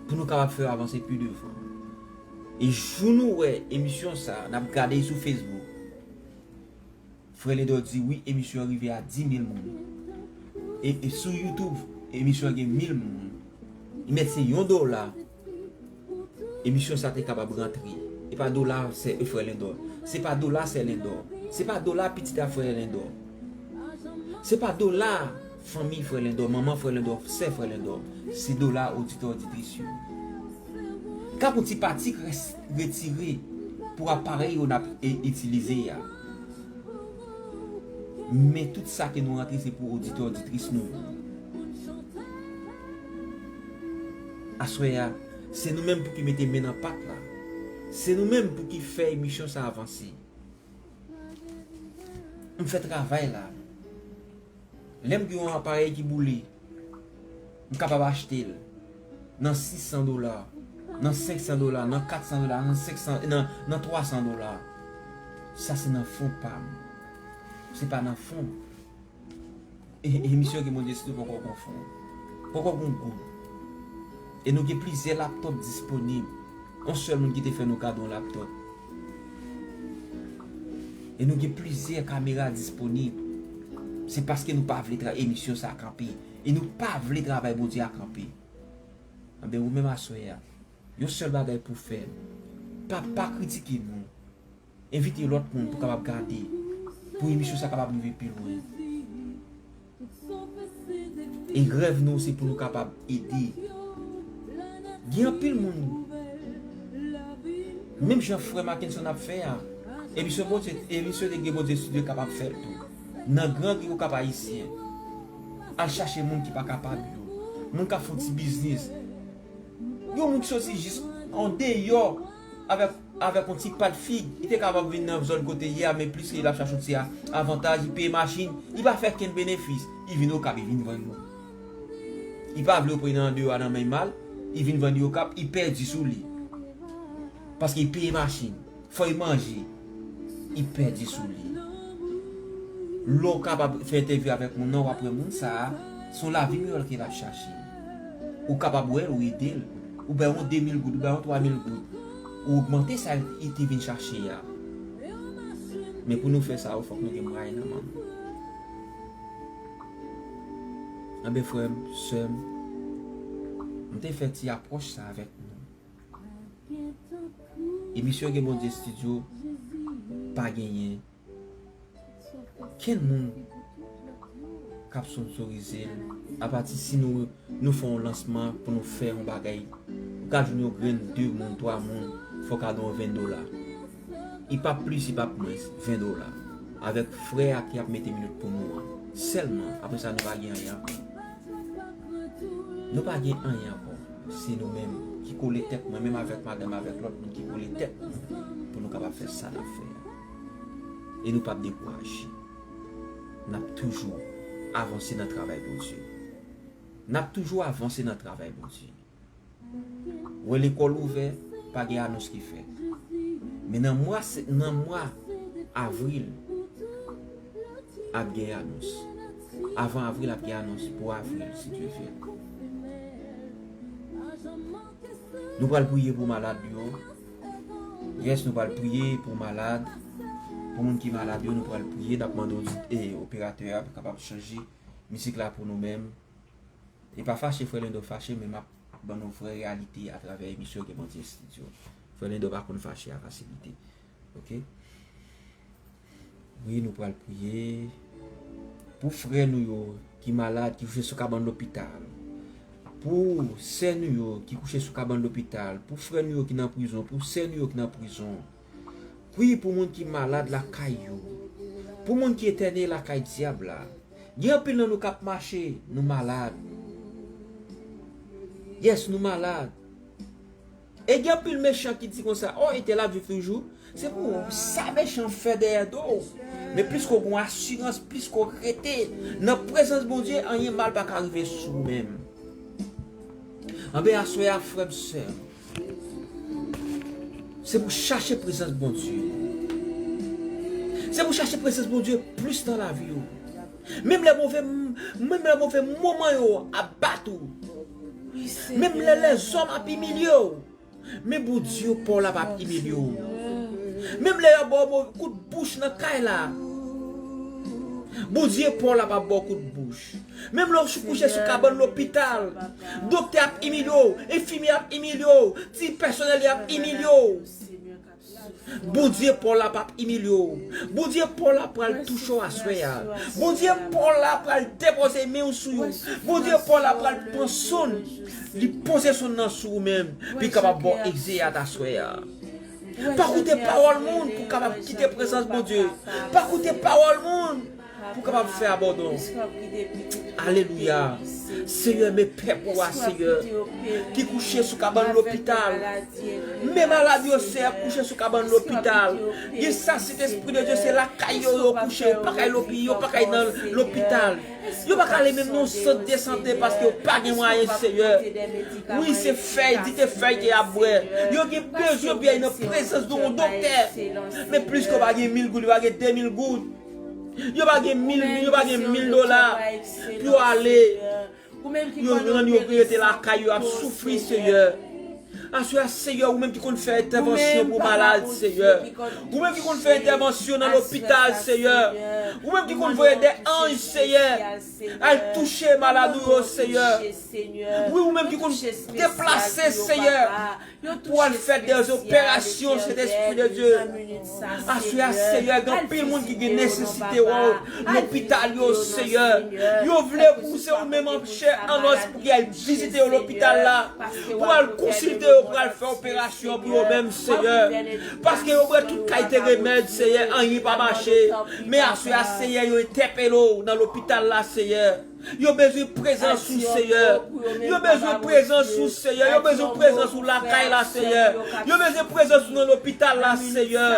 Pou nou kapab fè yo avanse pi devan. E jou nou wè emisyon sa, n ap gade sou Facebook. Frè Lendò di wi, emisyon an rive a dis mil moun. E, e sou YouTube, emisyon an gen mil moun. Li mèt se yon dola. Emisyon sa te kapab rantre. E pa dola sè e frè Lendò. Se pa dola sè Lendò. Se pa dola pitit a frè Lendò. Se pa dola fanmi frè Lendò, manman frè Lendò, sè frè Lendò. Se dola oditè oditris yo. Kap yon ti pati k res- retire pou aparèy yo n ap e- itilize a. Men tout sa ke nou rantre se pou oditè oditris nou. Aswè a, se nou menm pou ki mete men nan pat la. Se nou menm pou ki fè emisyon sa avanse. M fè travay la. Lè m gen yon aparèy ki boule, m kapab achte l nan sis san dola, nan senk san dola, nan kat san dola, nan senk san, nan, nan twa san dola. Sa se nan fon pa m. Se pa nan fon. E, e, emisyon ke Bondye sitye poko gon fon. Poko gon goud. E nou gen plizyè laptòp disponib. Yon sèl moun ki te fè nou kado yon laptòp. E nou gen plizyè kamera disponib. Se paske nou pa vle tra- emisyon sa kanpe. E nou pa vle travay Bondye a kanpe. Anben, ou menm aswè a, yon sèl bagay pou fè. Pa, pa kritike nou. Envite lòt moun pou kapab gade. Pou emisyon sa kapab rive pi lwen. E rèv nou se pou nou kapab ede. Gen anpil moun, menm jan frè Mackenson ap fè a, emisyon Bondye, emisyon Lege Bondye Studio kapab fè l tou. Nan Gran Ri Okap Ayisyen, al chache moun ki pa kapab yo. Moun k ap fè yon ti biznis. Yon moun ki soti jis andeyò avèk avèk yon ti pat fig, li te kapab vin nan zòn kote ye a, men pliske l ap chache yon ti a- avantaj, li peye machin, li pa fè kenn benefis, li vin Okap, li vin vann moun. Li pa vle yo pran nan andeyò a nan men mal, li vin vann li Okap, li pèdi sou li. Paske li peye machin, fò li manje, li pèdi sou li. Lè w kapab fè entèvyou avèk moun nan, w ap wè moun sa a, se yon lavi miyò ke l ap chache. Ou kapab wè l, ou ede l. Ou bay yon de mil goud, ou bay yon twa mil goud. Ou ogmante sa li te vin chache a. Men pou nou fè sa yo, fòk nou gen mwayen nan men nou. Anben, frè m, sè m, m te fè ti apwòch sa avèk nou. Emisyon Gen Bondye Studio pa genyen kenn moun k ap sponsorize l. Apati si nou, nou fè yon lansman pou nou fè yon bagay, ou ka jwenn yon grenn de moun, twa moun, fò kado an ven dola. Li p ap plis, li p ap mwens, ven dola. Avèk frè a ki ap mete minit pou nou an. Sèlman, apre sa, nou pa gen anyen ankò. Nou pa gen anyen ankò. Se nou menm ki kole tèt, mwen menm avèk madanm, avèk lòt moun ki kole tèt nou pou nou kapab fè sa n ap fè a. e nou p ap dekouraje. N ap toujou avanse nan travay Bondye. N ap toujou avanse nan travay Bondye. Wè lekòl ouvè, pa gen anons ki fèt. Men nan mwa se-, nan mwa avril, ap gen anons. Avan avril, ap gen anons pou avril, si Dye vle. Nou pral priye pou malad yo. Yes, nou pral priye pou malad. Pou moun ki malad yo, nou pral priye. N ap mande odit-, e, operatè a pou kapab chanje mizik la pou nou menm. E pa fache, frè Lendo fache, men m ap ban nou vrè reyalite atravè emisyon ke Bondye estidye. Frè Lendo pa konn fache a fasilite. Oke? Wi, nou pral priye pou frè nou yo ki malad, ki kouche sou kabann lopital. Pou sè nou yo ki kouche sou kabann lopital. Pou frè nou yo ki nan prizon. Pou sè nou yo ki nan prizon. Priye pou moun ki malad lakay yo. Pou moun ki entène lakay dyab la. Gen anpil nan nou k ap mache, nou malad. Yes, nou malad. E gen anpil mechan ki di konsa, "O, entèl ap viv toujou." Se pou sa mechan fè dèyè do w. Men plis ke w gen asirans, plis ke w rete nan prezans Bondye, anyen mal pa ka rive sou ou menm. Anben, aswè a, frè m, sè m, se pou chache prezans Bondye. Se pou chache prezans Bondye plis nan lavi w. Menm lè move, menm lè move moman yo ap bat ou. Menm lè lèzòm ap imilye w. Men Bondye pa w la p ap imilye w. Menm lè y ap ba w kout bouch nan kay la. Bondye pa w la p ap ba w kout bouch. Menm lè w kouche sou kabann lopital, doktè ap imilye w, enfimyè ap imilye w, ti pèsonèl y ap imilye w. Bondye pa w la p ap imilye w. Bondye pa w la pral touche w aswè a. Bondye pa w la pral depoze men w sou yo. Bondye pa w la pral pran sonn. Li poze sonn nan sou ou menm. Pou li kapab ba w egzeyat aswè a. Pa koute pawòl moun pou kapab kite prezans Bondye. Pa koute pawòl moun pou kapab fè abandon. Alelouya. Seyè, men pèp ou a, Seyè, ki kouche sou kabann lopital. Men malad yo, Seyè, kouche sou kabann lopital. Gen sa, Sentespri de Dye, se lakay yo, yo kouche, yo pa kay lopi-, yo pa kay nan lopital. Yo pa ka ale menm nan sant de sante paske yo pa gen mwayen, Seyè. Wi, se fèy, dite fèy ke y ap bwè. Yo gen bezwen pou y al nan prezans de yon doktè. Men plis ke yo pa gen mil goud, yo pa gen de mil goud. Yo pa gen mil, yo pa gen mil dola pou yo ale. Yo rann yo rete lakay yo ap soufri, Seyè. Aswè a, Seyè, ou menm ki konn fè entèvansyon pou malad, Seyè. Ou menm ki konn fè entèvansyon nan lopital, Seyè. Ou menm ki konn voye de anj, Seyè, al touche malad ou yo, Seyè. Wi, ou menm ki konn deplase, Seyè, pou al fè de operasyon, Sentespri de Dye. Aswè a, Seyè, gen anpil moun ki gen nesesite w lopital yo, Seyè. Yo vle pou se ou menm an chè an os pou ki al vizite yo lopital la, pou al konsilte yo, pou al fè operasyon pou yo menm, Seyè. Paske yo bwè tout kalite remèd, Seyè, anyen pa mache. Men aswè a, Seyè, yo entèpele w nan lopital la, Seyè. Yo bezwen prezans ou, Seyè. Yo bezwen prezans ou, Seyè. Yo bezwen prezans ou lakay la, Seyè. Yo bezwen prezans ou nan lopital la, Seyè.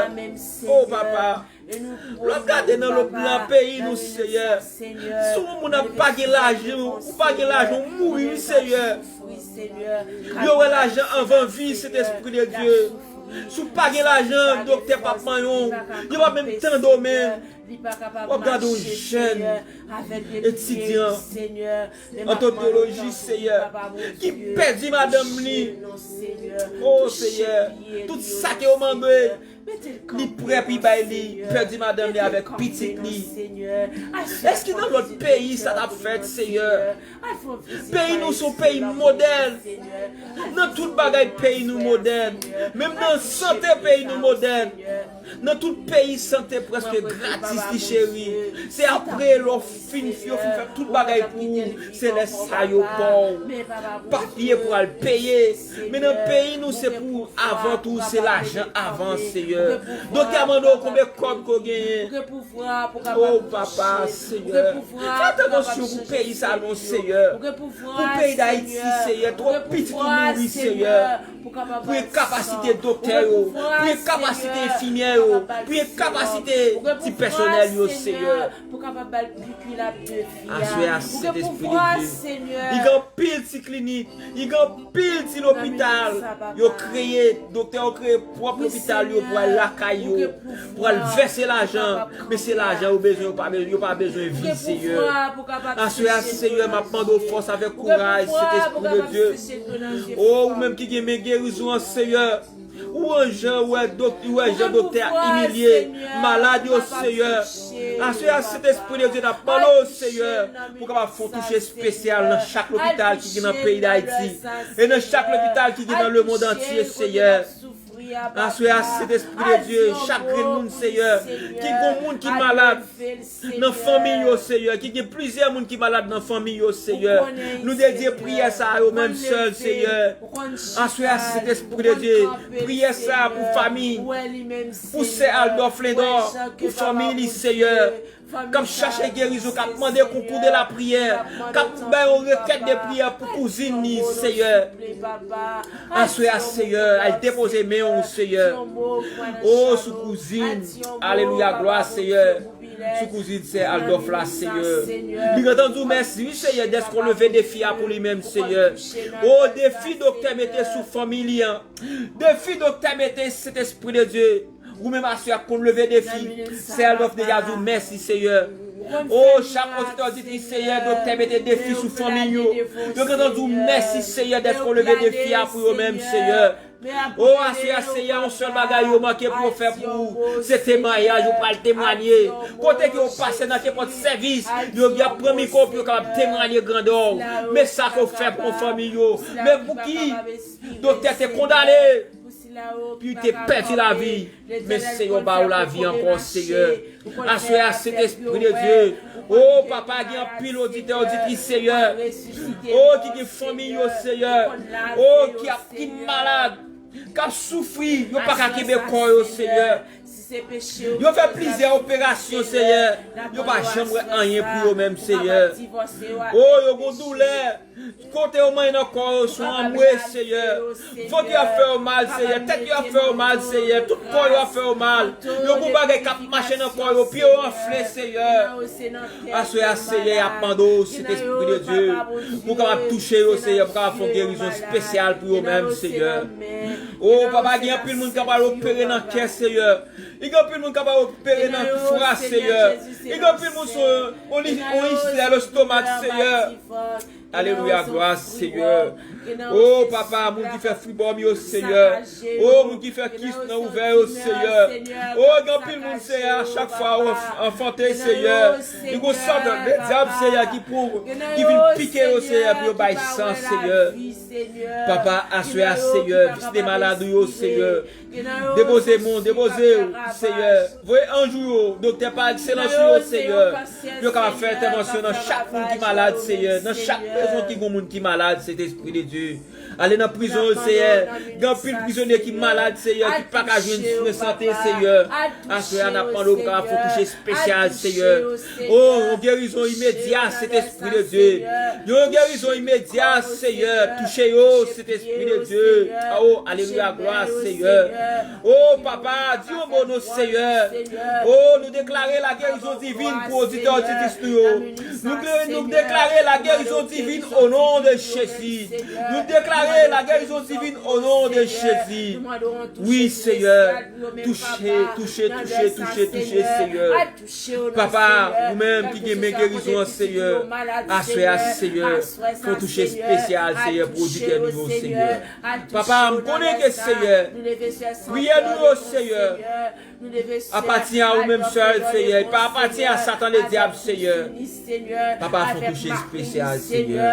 O papa, lè w ap gade nan lòt, nan peyi nou, Seyè, si yon moun ap pa gen lajan, ou pa gen lajan, ou mouri, wi, Seyè. Yo wè lajan anvan vi, Sentespri de Dye. Si w pa gen lajan, doktè p ap manyen w. Yo p ap menm tande w menm. W ap gade yon jèn etidyan an odontoloji, Seyè, ki pèdi madanm li. O Seyè, tout sa ke yo mande, li prè pou bay li, pèdi madanm li avèk pitit li. Èske nan lòt peyi sa t ap fèt, Seyè? Peyi nou se yon peyi modèl. Nan tout bagay, peyi nou modèn. Menm nan sante, peyi nou modèn. Nan tout peyi, sante prèske gratis, li cheri. Se apre lè w fin, yo fin fè tout bagay pou ou, se lè sa yo ba w papye pou al peye. Men nan peyi nou, se pou avan tou, se lajan avan, Seyè. Doktè a mande w konbyen kòb ke w genyen. O papa, Seyè, fè entèvansyon pou peyi sa, non, Seyè. Pou peyi Dayiti, Seyè, twòp pitit nou mouri, Seyè. Pou enkapasite kapasite doktè yo, priye kapasite enfimyè yo, priye kapasite ti pèsonèl yo, Seyè. Pou kapab ba l piki la defi a. Aswè a, Sentespri de Dye, li gen anpil ti klinik, li gen anpil ti lopital yo kreye, doktè yo kreye pwòp lopital yo pou al lakay yo, pou al vèse lajan, men se lajan yo bezwen, yo pa bezwen, yo pa bezwen vi, Seyè. Aswè a, Seyè, m ap mande w fòs avèk kouraj, Sentespri de Dye. O, ou menm ki gen men gerizon an, Seyè. Ou wè jan, ou wè dok-, ou wè jan doktè a imilye malad yo, Seyè. Aswè a, Sentespri de Dye, n ap mande w, Seyè, pou kapab fè yon touche espesyal nan chak lopital ki gen nan peyi Dayiti e nan chak lopital ki gen nan lemonn antye, Seyè. Aswè a, Sentespri de Dye, chak grenn moun, Seyè, ki gon moun ki malad nan fanmi yo, Seyè, ki gen plizyè moun ki malad nan fanmi yo, Seyè. Nou dedye priyè sa a yo menm sèl, Seyè. Aswè a, Sentespri de Dye, priyè sa a pou fanmi, pou sè Aldòf Lendò, pou fanmi li, Seyè, k ap chache gerizon, k ap mande konkou de lapriyè, k ap bay yon rekèt de priyè pou kouzin li, Seyè. Aswè a, Seyè, al depoze men w, Seyè. O, sou kouzin. Alelouya, glwa, Seyè. Sou kouzin sè Aldòf la, Seyè. Li gentan di w mèsi, wi, Seyè, dèske w leve defi a pou li menm, Seyè. O, defi doktè mete sou fanmi li an. Defi doktè mete, Sentespri de Dye. Ou menm aswè a konn leve defi. Sè Aldòf deja di w mèsi, Seyè. O, chak oditè, oditris, Seyè, doktè mete defi sou fanmi yo. Yo gentan di w mèsi, Seyè, dèske w leve defi a pou yo menm, Seyè. O, aswè a, Seyè, yon sèl bagay yo manke pou yo fè pou ou, se temwayaj, yo pral temwanye. Kote ke yo pase nan kenpòt sèvis, yo, y ap pran mikwo pou yo kapab temwanye grandè w. Men sa ke w fè pou fanmi yo. Men pou ki doktè te kondane, pou te pèdi lavi. Men Seyè, w ba yo lavi ankò, Seyè. Aswè a, Sentespri de Dye. O, papa, gen anpil oditè, oditris, Seyè. O, ki gen fanmi yo, Seyè. O, ki ap, ki malad, k ap soufri, yo pa ka kenbe kò yo, Seyè. Yo fè plizyè operasyon, Seyè. Yo pa janm wè anyen pou yo menm, Seyè. O, yo gon doulè. Kote yo manyen nan kò yo sou anmwe, Seyè. Vant yo ap fè yo mal, Seyè. Tèt yo ap fè yo mal, Seyè. Tout kò yo ap fè yo mal. Yo gon bagay k ap mache nan kò yo. Pye yo anfle, Seyè. Aswè a, Seyè, y ap mande w, Sentespri de Dye, pou w kapab touche yo, Seyè, pou w kapab fè yon gerizon espesyal pou yo menm, Seyè. O, papa, gen anpil moun k ap al opere nan kè, Seyè. Gen anpil moun k ap al opere nan fwa, Seyè. Gen anpil moun sou yon li-, yon islè lestomak, Seyè. Alelouya, glwa, Seyè. O, papa, moun ki fè fibòm yo, Seyè. O, moun ki fè kis nan ouvè yo, Seyè. O, gen anpil moun, Seyè, a chak fwa yo anf-, anfante, Seyè, li gon sòt de dyab, Seyè, ki pou, ki vin pike yo, Seyè, pou yo bay san, Seyè. Papa, aswè a, Seyè, vizite malad ou yo, Seyè. Depoze men w, depoze w, Seyè. Voye anj ou yo, doktè pa ekselans ou yo, Seyè. Yo kapab fè entèvansyon nan chak moun ki malad, Seyè. Nan chak prizon ki gon moun ki malad, Sentespri de Dye. Ale nan prizon yo, Seyè. Gen anpil prizonye ki malad, Seyè, ki pa ka jwenn swen sante, Seyè. Aswè a, n ap mande w pou kapab fè yon touche espesyal, Seyè. O, yon gerizon imedya, Sentespri de Dye. Yon gerizon imedya, Seyè. Touche yo, Sentespri de Dye. O, alelouya, glwa, Seyè. O, papa, di yon mo non, Seyè. O, nou deklare la gerizon divin pou oditè, oditris nou yo. Nou, nou deklare la gerizon divin o non de Jezi. Nou deklare la gerizon divin o non de Jezi. Wi, Seyè. Touche, touche, touche, touche, touche, Seyè. Papa, ou menm ki gen men gerizon an, Seyè, aswè a, Seyè, fè yon touche espesyal, Seyè, pou oditè nou yo, Seyè. Papa, m konnen ke, Seyè, priyè nou yo, Seyè, apatyen a ou menm sèl, Seyè, e pa apatyen a Satan ledyab, Seyè. Papa, fè yon touche espesyal, Seyè.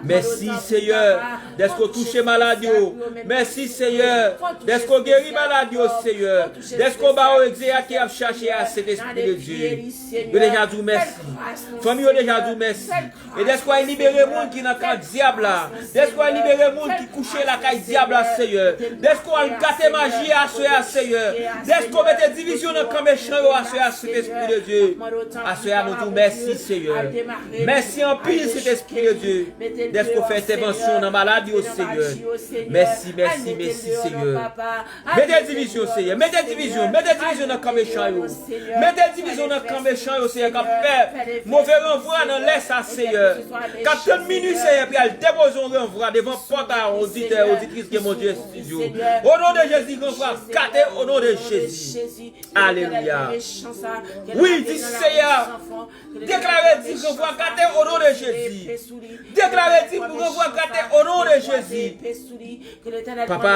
Mèsi, Seyè, dèske w touche malad yo. Mèsi, Seyè, dèske w geri malad yo, Seyè. Dèske w ba yo egzeyat ke y ap chache a, Sentespri de Dye. Yo deja di w mèsi. Fanmi yo deja di w mèsi. E dèske w al libere moun ki nan kan dyab la. Dèske w al Libere moun ki kouche lakay dyab la, Seyè. Dèske w al gate maji a aswè a, Seyè. Dèske w mete divizyon nan kan mechan yo aswè a, Sentespri de Dye. Aswè a, nou di w mèsi, Seyè. Mèsi anpil, Sentespri de Dye. Dèske w fè entèvansyon nan malad yo, Seyè. Mèsi, mèsi, mèsi, Seyè. Mete divizyon, Seyè. Mete divizyon. Mete divizyon nan kan mechan yo. Mete divizyon nan kan mechan yo, Seyè, k ap fè move ranvwa nan lè sa, Seyè. K ap tann minui, Seyè, pou y al depoze yon ranvwa devan pòt a yon oditè, oditris ke Bondye estidyo. O non de Jezi, ranvwa gate, o non de Jezi. Alelouya. Wi, di Seyè, deklare di ranvwa gate, o non de Jezi. Deklare di ranvwa gate, o non de Jezi. Papa,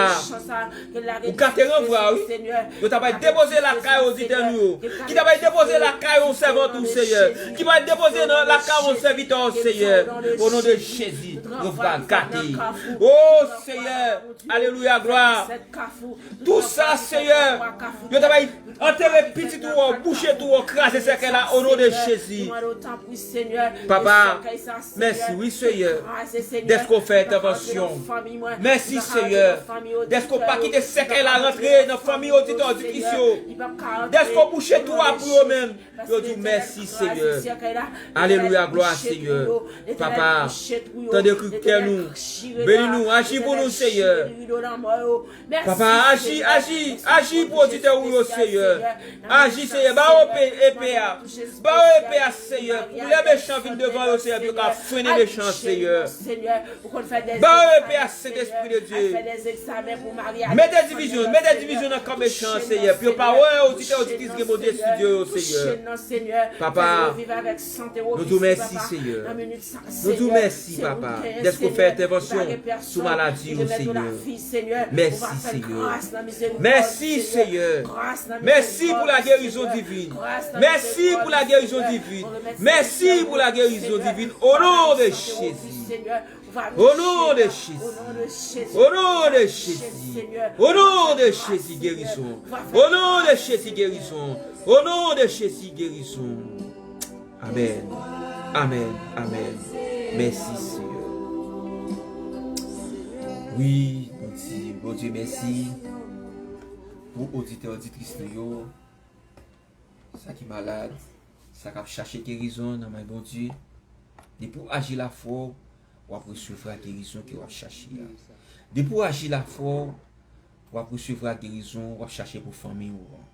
ou gate ranvwa, wi. Yo ta bay depoze lakay oditè nou yo. Ki ta bay depoze lakay yon sèvant ou, Seyè. Ki bay depoze nan lakay yon sèvitè ou, Seyè. O non de Jezi, ranvwa gate. O Seyè, alelouya, glwa. Tou sa, Seyè, yo ta bay antere pitit ou, bouche tou, kraze sèkèy la, o non de Jezi. Papa, mèsi, wi, Seyè, dèske w fè entèvansyon. Mèsi, Seyè, dèske w pa kite sèkèy la rantre nan fanmi oditè, oditris yo. Dèske w bouche tou a pou yo menm. Yo di w mèsi, Seyè. Alelouya, glwa, Seyè. Papa, tande kri kè nou. Beni nou, aji pou nou, Seyè. Papa, aji, aji, aji pou oditè ou yo, Seyè. Aji, Seyè. Ba yo epe, epe a. Ba yo epe a, Seyè. Pou lè mechan vin devan yo, Seyè, pou yo ka frennen mechan, Seyè. Ba yo epe a, Sentespri de Dye. Mete divizyon, mete divizyon nan kan mechan, Seyè. Pou yo pa wè oditè, oditris ke Bondye estidyo yo, Seyè. Papa, nou di w mèsi, Seyè. Nou di w mèsi, papa, dèske w fè entèvansyon sou maladi yo, Seyè. Mèsi, Seyè. Mèsi, Seyè. Mèsi pou la gerizon divin. Mèsi pou la gerizon divin. Mèsi pou la gerizon divin. O non de Jezi. O non de Jezi. O non de Jezi. O non de Jezi, gerizon. O non de Jezi, gerizon. O non de Jezi, gerizon. Amèn. Amèn. Amèn. Mèsi, Seyè. Wi, nou di Bondye mèsi pou oditè, oditris nou yo. Sa ki malad, sa k ap chache gerizon nan men Bondye. Depi w aji lafwa w, w ap resevwa gerizon ke w ap chache a. Depi w aji lafwa w, w ap resevwa gerizon w ap chache pou fanmi w an.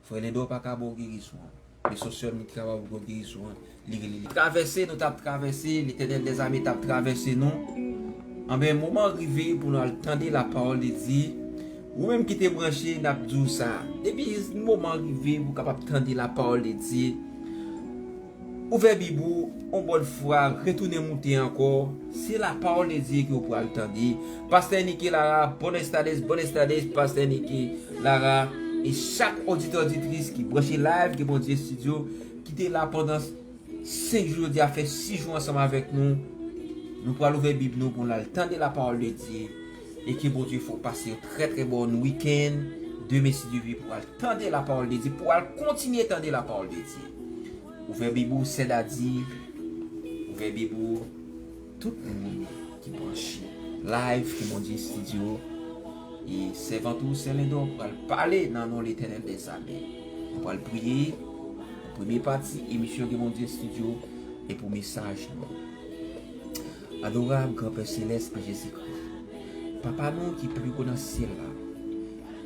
Frè Lendò pa ka ba w gerizon an. Men se yon sèl moun ki kapab ba w gerizon an. Li rele li. Travèse nou t ap travèse, Letènèl dèzame t ap travèse nou. Anben, moman rive pou nou al tande lapawòl de Dye. Ou menm ki te branche, n ap di w sa. Depi moman rive pou w kapab tande lapawòl de Dye, ouvè Bib ou, yon bòn fwa, retounen moute ankò. Se lapawòl de Dye ke w pral tande. Pastè Nike Lara, buenas tardes, buenas tardes, Pastè Nike Lara. E chak oditè, oditris ki branche live, ke Bondye estidyo, ki te la pandan senk jou, jodi a fè sis jou ansanm avèk nou. Nou pral ouvè Bib nou pou n al tande lapawòl de Dye. E ke Bondye fè w pase yon trè, trè bon wikenn. Demen, si Dye vle, pou w al tande lapawòl de Dye, pou w al kontinye tande lapawòl de Dye. Ouvè Bib ou, sè Dadi. Ouvè Bib ou, tout moun ki branche live, ke Bondye estidyo. E sèvant ou, sè Lendò, pral pale nan non Letènèl dèzame. Nou pral priye. Premye pati emisyon ke Bondye estidyo e pou mesaj nou. Adorab Granpè Selès an Jezikri, Papa nou ki pi wo nan syèl la,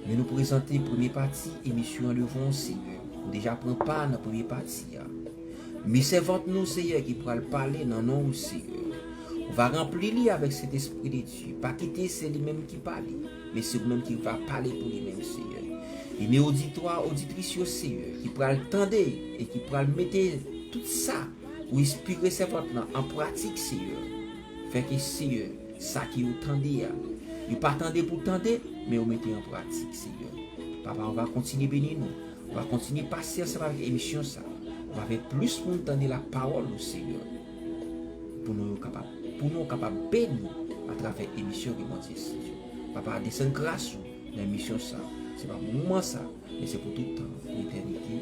men nou prezante premye pati emisyon an devan w, Senyè. Ou deja pran pa nan premye pati a. Men sèvant nou, Senyè, ki pral pale nan non w, Senyè. Ou va ranpli li avèk Sentespri de Dye. Pa kite se li menm ki pale, men se ou menm ki va pale pou li menm, Senyè. E men oditwa, oditris yo, Senyè, ki pral tande e ki pral mete tout sa ou enspire sèvant lan an pratik, Senyè. Fè ke, Senyè, sa ke yo tande a, yo pa tande pou tande, men yo mete an pratik, Senyè. Papa, ou va kontinye beni nou. Ou va kontinye pase ansanm avèk emisyon sa. Ou va fè plis moun tande lapawòl ou, Senyè. Pou nou yo kapab, pou nou kapab beni atravè emisyon ke Bondye estidyo. Papa, desann gras ou nan emisyon sa. Se pa pou moman sa, men se pou tout tan, pou etènite.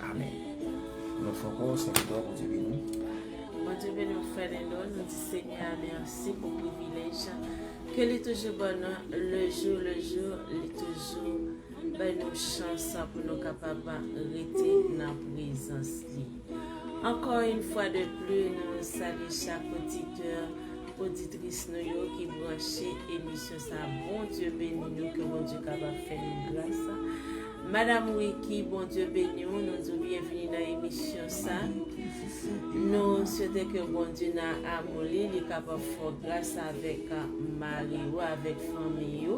Amèn. Yon lòt fwa ankò, sèvitè, Bondye beni w. Bondye beni w, frè Lendò. Nou di Senyè a mèsi pou privilèj Ke li toujou ban nou le jou, le jou, li toujou bay nou chans pou nou kapab rete nan prezans li. Encore une fois de plus, nou salye chak oditè, oditris nou yo ki branche emisyon sa. Bondye beni nou, ke Bondye kapab fè nou gras. Madam Ricky, Bondye beni w, nou di w byenvini nan emisyon sa. Nou swete ke Bondye nan amou li, li kapab fè w gras avèk mari w, avèk fanmi w.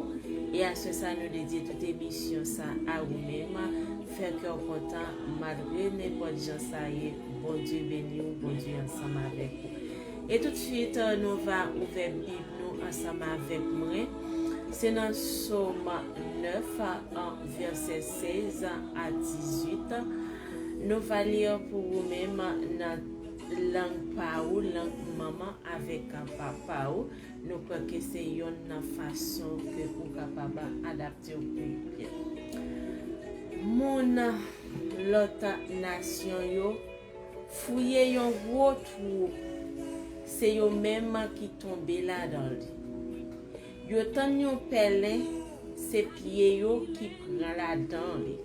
E aswè sa, nou dedye tout emisyon sa a ou menm. Fè kè w kontan, malgre nenpòt jan sa ye. Bondye beni w, Bondye ansanm avèk ou. E toutswit, nou va ouvè Bib nou ansanm avèk mwen. Se nan Sòm nèf, vèsè sèz a dizuit. Nou va li pou ou menm nan lang pa ou, lang manman avèk papa ou. Nou kwè ke se yonn nan fason ke ou kapab adapte w pi byen. Moun lòt nasyon yo fouye yon gwo twou, se yo menm ki tonbe ladan li. Yo tann yon pèlen, se pye yo ki pran ladan li.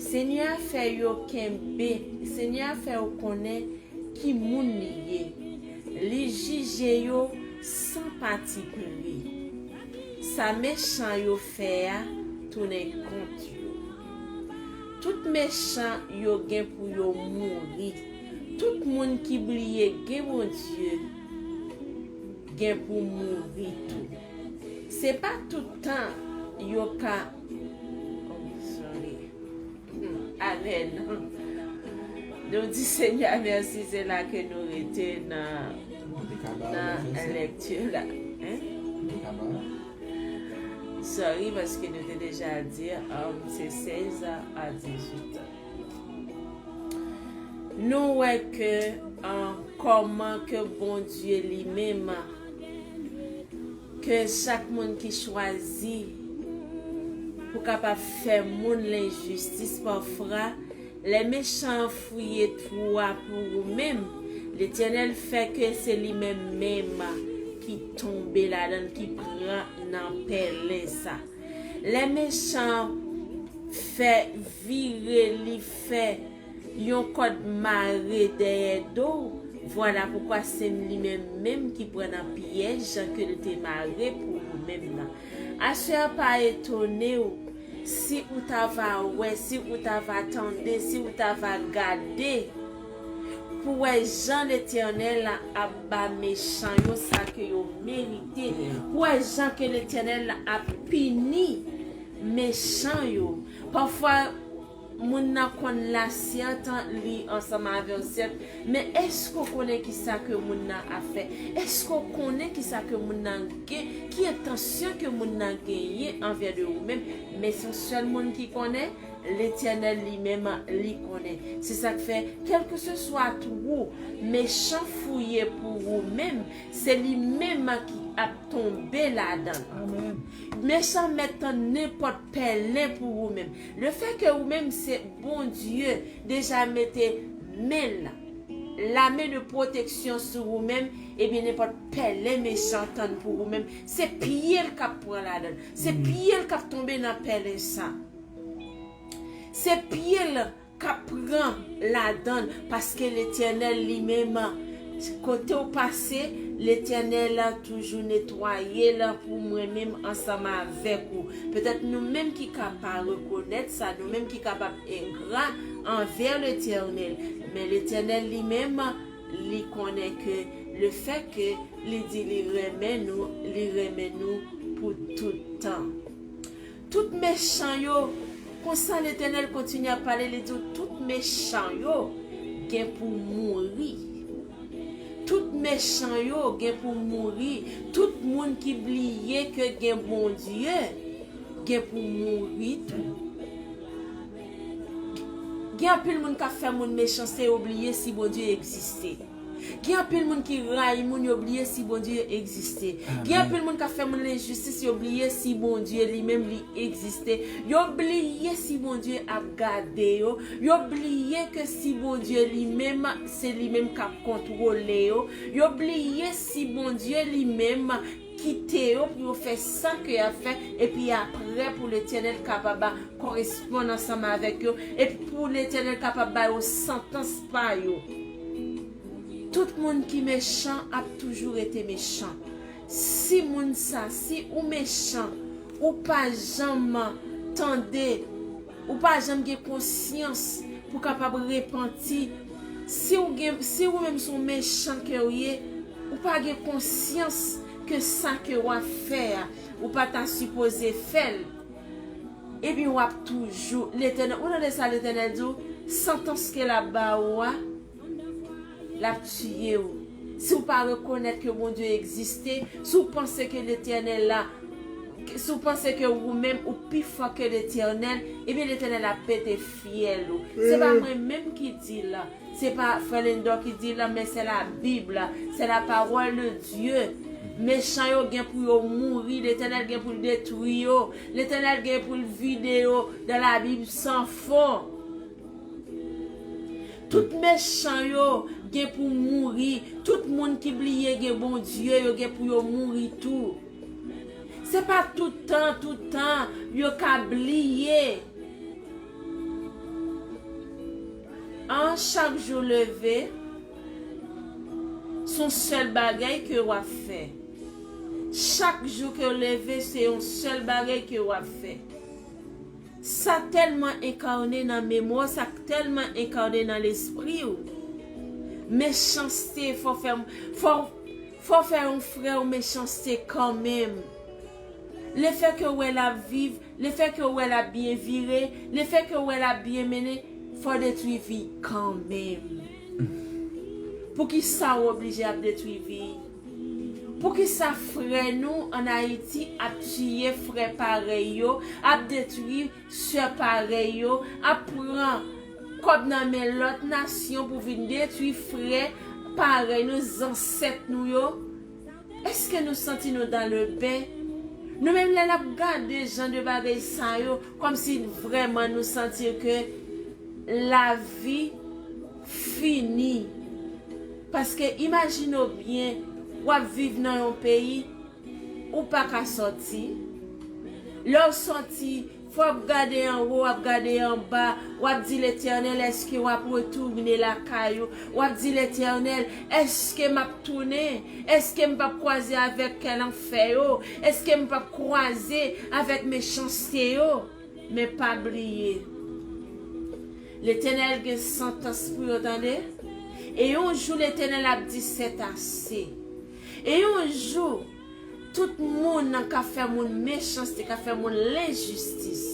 Senyè a fè yo kenbe, Senyè a fè yo konnen ki moun li ye. Li jije yo san patipri. Sa mechan yo fè a tounen kont yo. Tout mechan yo gen pou yo mouri. Tout moun ki bliye gen Bondye gen pou mouri tou. Se pa tout tan yo ka, oh, sorry. Hmm, amèn. Nou di Senyè mèsi, se la ke nou rete nan, nan lèkti la. Hein? Sorry, paske nou te deja di, um, se sèz a dizuit. Nou wè ke, uh, kòman ke Bondye li menm, ke chak moun ki chwazi pou kapab fè moun lenjistis, pafwa, lè mechan an fouye twou a pou ou menm, Letènèl fè ke se li menm menm ki tonbe ladan l, ki pran nan pèlen sa. Lè mechan fè vire, li fè yon kòd mare dèyè do w, vwala poukwa se li menm menm ki pran nan pyèj ke l te mare pou ou menm nan. Aswè a, pa etone w si ou ta va wè, si ou ta va tande, si ou ta va gade, pou wè jan Letènèl ap ba mechan yo sa ke yo merite, pou wè jan ke Letènèl ap pini mechan yo. Pafwa, moun nan konn la, sèt, li ansanm avè w, sèt, men èske w konnen ki sa ke moun nan ap fè? Èske w konnen ki sa ke moun nan gen, ki entansyon ke moun nan genyen anvè de ou menm? Men se yon sèl moun ki konnen, Letènèl li menm li konnen. Se sa k fè, kèlkeswa twou mechan fouye pou ou menm, se li menm ki ap tonbe ladan l. Amèn. Mechan mèt tann nenpòt pèlen pou ou menm. Lefètke ou menm se Bondye deja mete men l, lame de pwoteksyon sou ou menm, ebyen nenpòt pèlen mechan tann pou ou menm, se pye l k ap pran ladan l. Se pye l k ap tonbe nan pèlen sa. Se pye l k ap pran ladan l, paske Letènèl li menm, kote w pase, Letènèl toujou netwaye l pou mwen menm ansanm avèk ou. Petèt nou menm ki ka pa rekonèt sa, nou menm ki kapab engra anvè Letènèl, men Letènèl li menm, li konnen ke lefètke li di li renmen nou, li renmen nou pou tout tan. Tout mechan yo, konsa Letènèl kontinye ap pale, li di w, tout mechan yo gen pou mouri. Tout mechan yo gen pou mouri. Tout moun ki bliye ke gen Bondye gen pou mouri tou. Gen anpil moun k ap fè moun mechanste, yo bliye si Bondye egziste. Gen anpil moun ki rayi moun, yo bliye si Bondye egziste. Gen anpil moun k ap fè moun lenjistis, yo bliye si Bondye li menm li egziste. Yo bliye si Bondye ap gade yo. Yo bliye ke si Bondye li menm, se li menm k ap kontwole yo. Yo bliye si Bondye li menm kite yo pou yo fè sa ke y ap fè, epi apre pou Letènèl kapab ba koresponn ansanm avèk yo, epi pou Letènèl kapab ba yo santans pa yo. Tout moun ki mechan ap toujou rete mechan. Si moun sa, si ou mechan, ou pa janm tande, ou pa janm gen konsyans pou kapab repanti. Si ou gen, si ou menm se yon mechan ke ou ye, ou pa gen konsyans ke sa ke w ap fè a, ou pa ta sipoze fè l. Ebyen, w ap toujou, Letènèl, ou tande sa Letènèl di w, santans ke l ap ba ou a, l ap tiye w. Si w pa rekonèt ke Bondye egziste, si w panse ke Letènèl la, si w panse ke ou menm ou pi fò ke Letènèl, ebyen Letènèl ap pete fyèl ou. Se pa mwen menm ki di l, se pa frè Lendor ki di l, men se Labib la, c'est la parole de Dieu. Mechan yo gen pou yo mouri, Letènèl gen pou l detwi yo, Letènèl gen pou l vide yo dans l'abîme sans fond. Tout mechan yo gen pou mouri. Tout moun ki bliye gen Bondye, yo gen pou yo mouri tou. Se pa tout tan, tout tan, yo ka bliye. An chak jou leve, se yon sèl bagay ke w ap fè. Chak jou ke w leve, se yon sèl bagay ke w ap fè. Sa tèlman enkane nan memwa w, sa tèlman enkane nan lespri w. Mechanste, fò fè, fò, fò fè yon frè w mechanste kanmenm. Lefè ke w wè l ap viv, lefè ke w wè l ap byen vire, lefè ke w wè l ap byen mennen, fò w detwi vi kanmenm. Poukisa w oblije ap detwi vi? Poukisa frè nou ann Ayiti ap tiye frè parèy yo, ap detwi sè parèy yo, ap pran kòb nan men lòt nasyon pou vin detwi frè parèy nou, zansèt nou yo? Èske nou santi nou dans le bain? Nou menm lè n ap gade jan de bagay sa yo, kòmsi vrèman nou santi ke lavi fini. Paske imajine w byen, w ap viv nan yon peyi, ou pa ka sòti. Lè w sòti, fò w ap gade anwo, w ap gade anba, w ap di Letènèl, èske w ap retounen lakay ou? W ap di Letènèl, èske m ap tounen? Èske m p ap kwaze avèk kè lanfè yo? Èske m p ap kwaze avèk mechanste yo? Men pa bliye, Letènèl gen santans pou yo, tande. E yon jou, Letènèl ap di, c'est assez. E yon jou, tout moun nan k ap fè moun mechanste, k ap fè moun lenjistis,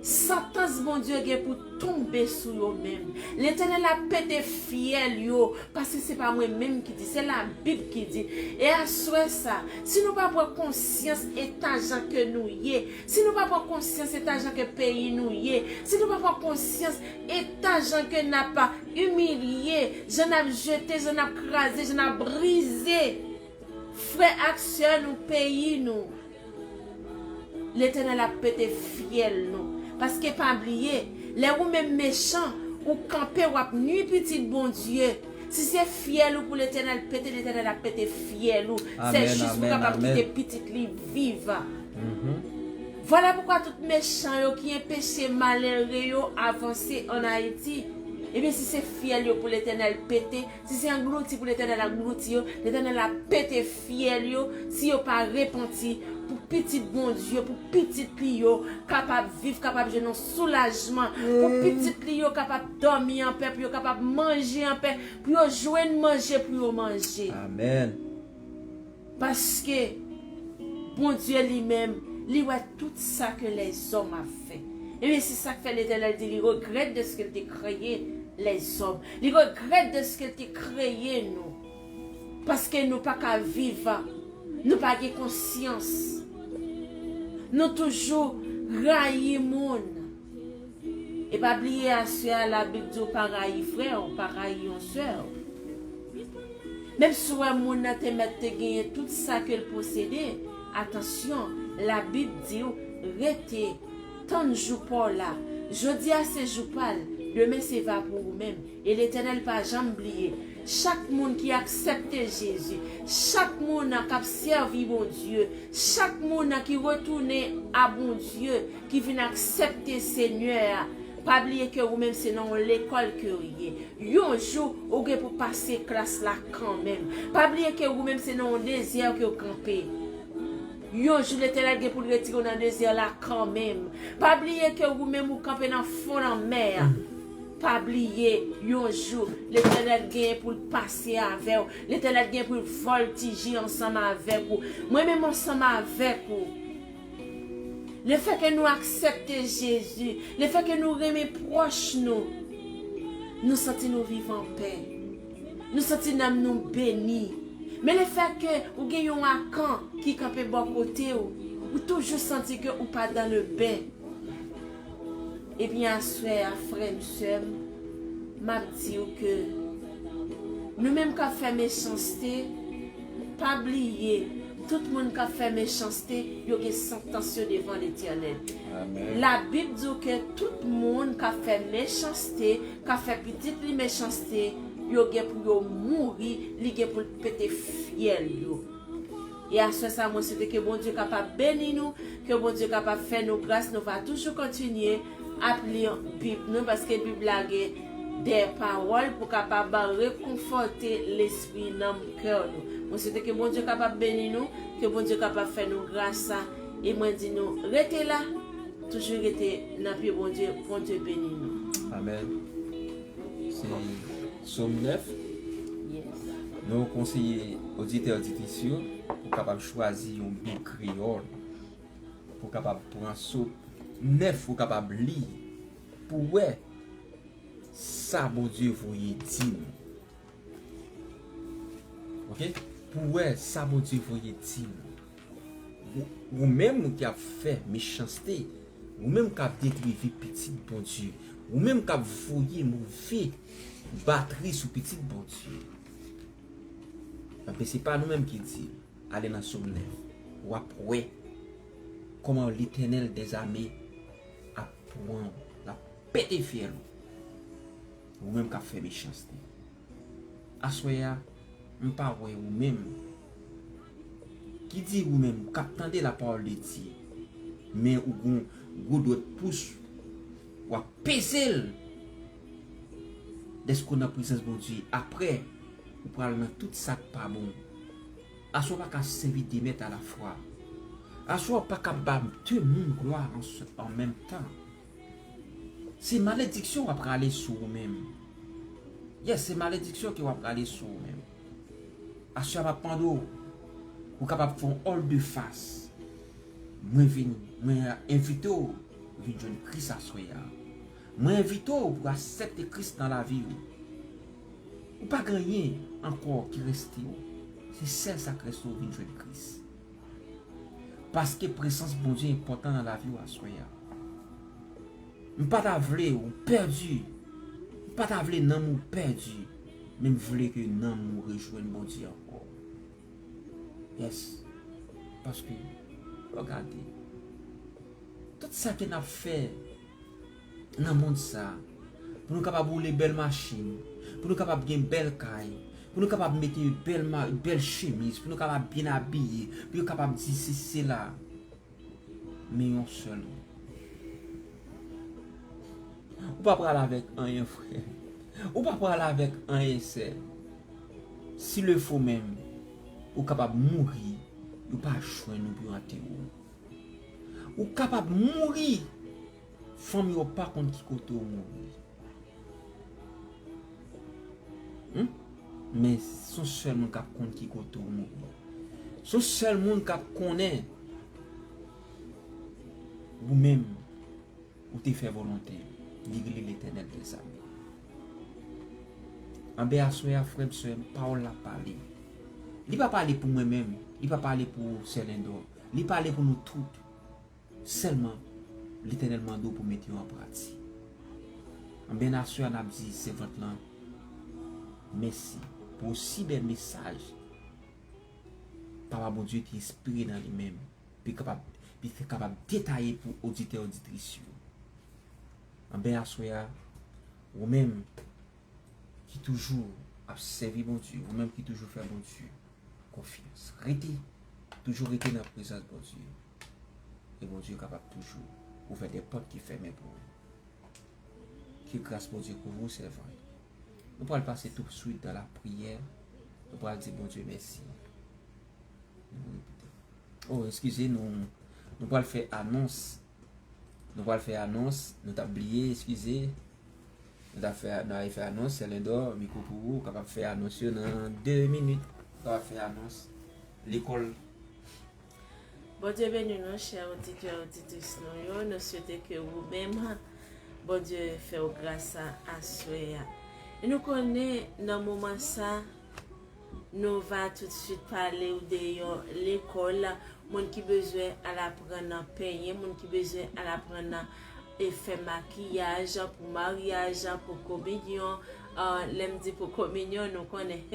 santans Bondye gen pou tonbe sou yo menm. Letènèl ap pete fyèl yo, paske se pa mwen menm ki di, se Labib ki di. E aswè sa, si nou pa pran konsyans eta jan ke nou ye, si nou pa pran konsyans eta jan ke peyi nou ye, si nou pa pran konsyans eta jan ke n ap imilye, jan n ap jete, jan n ap kraze, jan n ap brize frè ak sè nou, peyi nou, Letènèl ap pete fyèl nou. Paske pa bliye, lè ou menm mechan, ou kanpe, w ap nwi pitit Bondye. Si se fyèl ou pou Letènèl pete, Letènèl ap pete fyèl ou. Se jis pou kapab kite pitit li viv. Vwala poukwa tout mechan yo ki enpeche malere yo avanse ann Ayiti, ebyen, si se fyèl yo pou Letènèl pete, si se anglouti pou Letènèl anglouti yo, Letènèl ap pete fyèl yo, si yo pa repanti, pou pitit Bondye, pou pitit li yo kapab viv, kapab jwenn yon soulajman, pou pitit li yo kapab dòmi anpè, pou yo kapab manje anpè, pou yo jwenn manje pou yo manje. Amèn. Paske Bondye li menm, li wè tout sa ke lèzòm ap fè. Ebyen, se sa k fè Letènèl di li regrèt dèske l te kreye lèzòm. Li regrèt dèske l te kreye nou. Paske nou pa ka viv, nou pa gen konsyans. Nou toujou rayi moun. E pa bliye, aswè a, Labib di w pa rayi frè w, pa rayi yon sè w. Menm si w wè moun nan te mèt te genyen tout sa ke l posede, atansyon, Labib di w, rete, tann jou pa w la. Jodi a se jou pa l, demen se va pou ou menm. E Letènèl pa janm bliye. Chak moun ki aksepte Jezi, chak moun k ap sèvi Bondye, chak moun ki retounen a Bondye, ki vin aksepte Senyè a, pa bliye ke ou menm se nan yon lekòl ke w ye. Yon jou, ou gen pou pase klas la kanmenm. Pa bliye ke ou menm se nan yon dezè ke w kanpe. Yon jou, Letènèl gen pou l retire w nan dezè la kanmenm. Pa bliye ke ou menm ou kanpe nan fon lanmè a. Pa bliye, yon jou, Letènèl gen pou l pase avè w. Letènèl gen pou l vòltije ansanm avèk ou. Mwen menm ansanm avèk ou. Lefètke nou aksepte Jezi, lefètke nou renmen pwòch nou, nou santi nou viv anpè. Nou santi nanm nou beni. Men lefètke ou gen yon akan ki kanpe bò kote w, ou toujou santi ke ou pa dans le bain. Ebyen, aswè a, frè m, sè m, m ap di w ke nou menm k ap fè mechanste, pa bliye, tout moun k ap fè mechanste, yo gen santans yo devan Letènèl. Labib di w ke tout moun k ap fè mechanste, k ap fè pitit li mechanste, yo gen pou yo mouri, li gen pou l pete fyèl yo. E aswè sa, mwen swete ke Bondye kapab beni nou, ke Bondye kapab fè nou gras, nou va toujou kontinye ap li Bib nou, paske Bib la gen de pawòl pou kapab rekonfòte lespri, nanm, kè nou. Mwen swete ke Bondye kapab beni nou, ke Bondye kapab fè nou gras, e mwen di nou, rete la, toujou rete nan pye Bondye, Bondye beni nou. Amèn. Se Sòm nèf. Yes. Nou konseye oditè, oditris yo pou kapab chwazi yon Bib kreyòl, pou kapab pran Sòm nèf, pou kapab li, pou wè sa Bondye voye di nou. Oke? Pou wè sa Bondye voye di nou. Ou, ou menm ki ap fè mechanste, ou menm k ap detwi vi pitit Bondye, ou menm k ap voye move batri sou pitit Bondye. Enben, se pa nou menm ki di, ale nan Sòm nèf, w ap wè kòman Letènèl dèzame ap pran, l ap pete fyèl ou. Ou menm k ap fè mechanste. Aswè a, m pa wè ou menm. Ki di ou menm k ap tande la parole de Dieu, men ou gon gwo dwèt pous, w ap peze l. Dèske w nan prezans Bondye, apre, ou pral nan tout sa k pa bon. Aswè w pa ka sèvi de mèt alafwa. Aswè w pa ka ba de moun glwa an, an menm tan. Se malediksyon w ap rale sou ou menm. Yes, se malediksyon ke w ap rale sou ou menm. Aswè a m ap mande w, ou kapab fè yon volte face. Mwen vin, mwen envite w vin jwenn Kris aswè a. Mwen envite w pou w aksepte Kris nan lavi w. Ou pa gen anyen ankò ki reste w. Se sèl sa k reste w, vin jwenn Kris. Paske prezans Bondye enpòtan nan lavi w aswè a. M pa ta vle ou pèdi. M pa ta vle nanm ou pèdi. Men m vle ke nanm ou rejwenn Bondye ankò. Yes. Paske, regade, tout sa ke n ap fè nan mond sa, pou nou kapab woule bèl machin, pou nou kapab gen bèl kay, pou nou kapab mete bèl ma-, bèl chemiz, pou nou kapab byen abiye, pou yo kapab di sesi sela. Men yon sèl. Ou pa pral avèk anyen, frè. Ou pa pral avèk anyen, sè. Si le fo menm, ou kapab mouri, yo pa jwenn ou pou yo antere w. Ou kapab mouri, fanmi w pa konn ki kote w mouri. Hmm? Men se yon sèl moun k ap konn ki kote w mouri. Se yon sèl moun k ap konnen ou menm, ou te fè volonte li, li Letènèl dèzame. Anben, aswè a, frè m, sè m, pawòl la pale. Li pa pale pou mwen menm, li pa pale pou sè Lendò, li pale pou nou tout. Sèlman, Letènèl mande w pou mete yo an pratik. Anben, aswè a n ap di sèvant lan mèsi pou osi bèl mesaj Papa Bondye te enspire nan li menm, pou kapab, pou te kapab detaye pou oditè, oditris yo. Anben, aswè a, ou menm ki toujou ap sèvi Bondye, ou menm ki toujou fè Bondye konfyans. Rete, toujou rete nan prezans Bondye. E Bondye kapab toujou ouvè de pòt ki fèmen pou ou. Ke gras Bondye kouvri w, sèvant. Nou pral pase tout swit dan la priyè. Nou pral di Bondye mèsi. Nou repete. Oh, eskize, nou, nou pral fè anons. Nou pral fè anons. Nou t ap bliye, eskize. Nou t ap fè, nou al fè anons. Sè Lendò, mikwo pou ou. Ou kapab fè anons yo nan de minit. Ou kapab fè anons. Lekòl. Bondye beni nou, chè oditè, oditris nou yo. Nou swete ke ou menm, Bondye fè w gras a, aswè a. E nou konnen, nan moman sa, nou va toutswit pale w de yon lekòl, moun ki bezwen al aprann penyen, moun ki bezwen al aprann e fè makiyaj pou maryaj, pou kominyon. Ah, lè m di pou kominyon, nou konnen,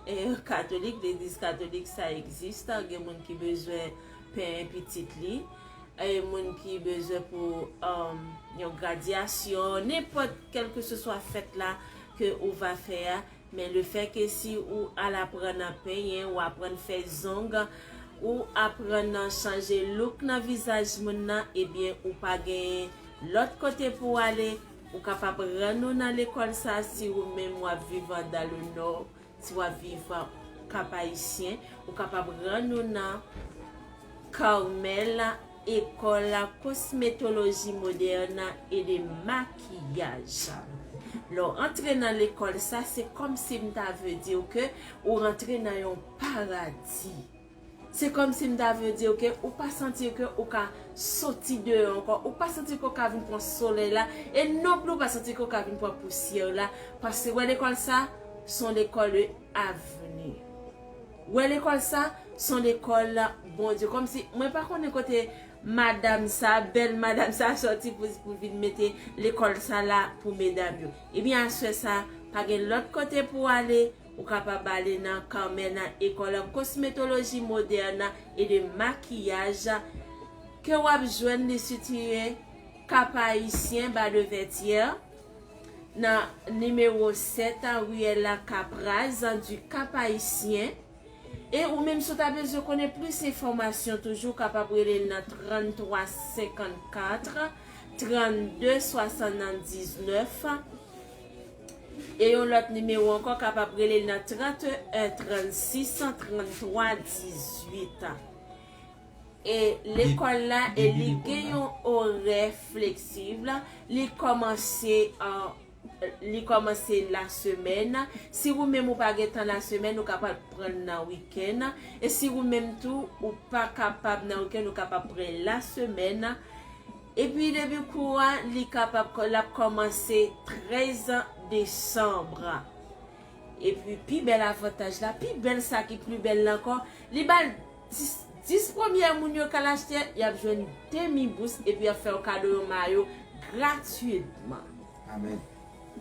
e, katolik, legliz katolik, sa egziste. Gen moun ki bezwen penyen pitit li. E moun ki bezwen pou, um, yon gradyasyon, nenpòt kèlkeseswa fèt la ke ou va fè a. Men lefètke si ou al aprann penyen, ou aprann fè zong, ou aprann chanje look nan vizaj moun nan, ebyen, ou pa gen lòt kote pou w ale, ou kapab rann ou nan lekòl sa si ou menm w ap viv dan le nò, si w ap viv Kap Ayisyen, ou kapab rann ou nan Carmel, école cosmétologie moderne et de maquillage. Lè w antre nan lekòl sa, se kòmsi m ta vle di w ke ou rantre nan yon paradi. Se kòmsi m ta vle di w ke ou pa santi ke ou ka soti deyò ankò, ou pa santi ke w ka vin pran solèy la, e non pli ou pa santi ke w ka vin pran pousyè la, paske wè lekòl sa, se yon lekòl de avni. Wè lekòl sa, se yon lekòl Bondye. Kòmsi, mwen pa konnen kote madanm sa, bèl madanm sa sòti pou, pou vin mete lekòl sa la pou medam yo. Ebyen, aswè sa, pa gen lòt kote pou ale, ou kapab ale nan Carmel, nan école cosmétologie moderne et de maquillage, ke w ap jwenn li sitiye Kap Ayisyen, ba de Vètyè, nan nimewo sèt, riyèl Kapraz, du Cap Haïtien. E ou menm, si w ta bezwen konnen plis enfòmasyon toujou, w kapab rele l nan trannntwa senkannkat, trannde swasanndiznèf. E yon lòt nimewo ankò, w kapab rele l nan trannteyen trannsis, trannntwa dizuit. E lekòl la, e li gen yon orè fleksib. Li kòmanse, an, li kòmanse lasemèn. Si ou menm ou pa gen tan lasemèn, ou kapab pran l nan wikenn. E si ou menm tou, ou pa kapab nan wikenn, ou kapab pran l lasemèn. Epi depi kou a, li kapab, l ap kòmanse trèz desanm. Epi pi bèl avantaj la, pi bèl sa ki pli bèl la ankò, li ba l dis, dis premyè moun yo k al achte, y ap jwenn demi bous epi y ap fè w kado yon mayo gratitman. Amèn.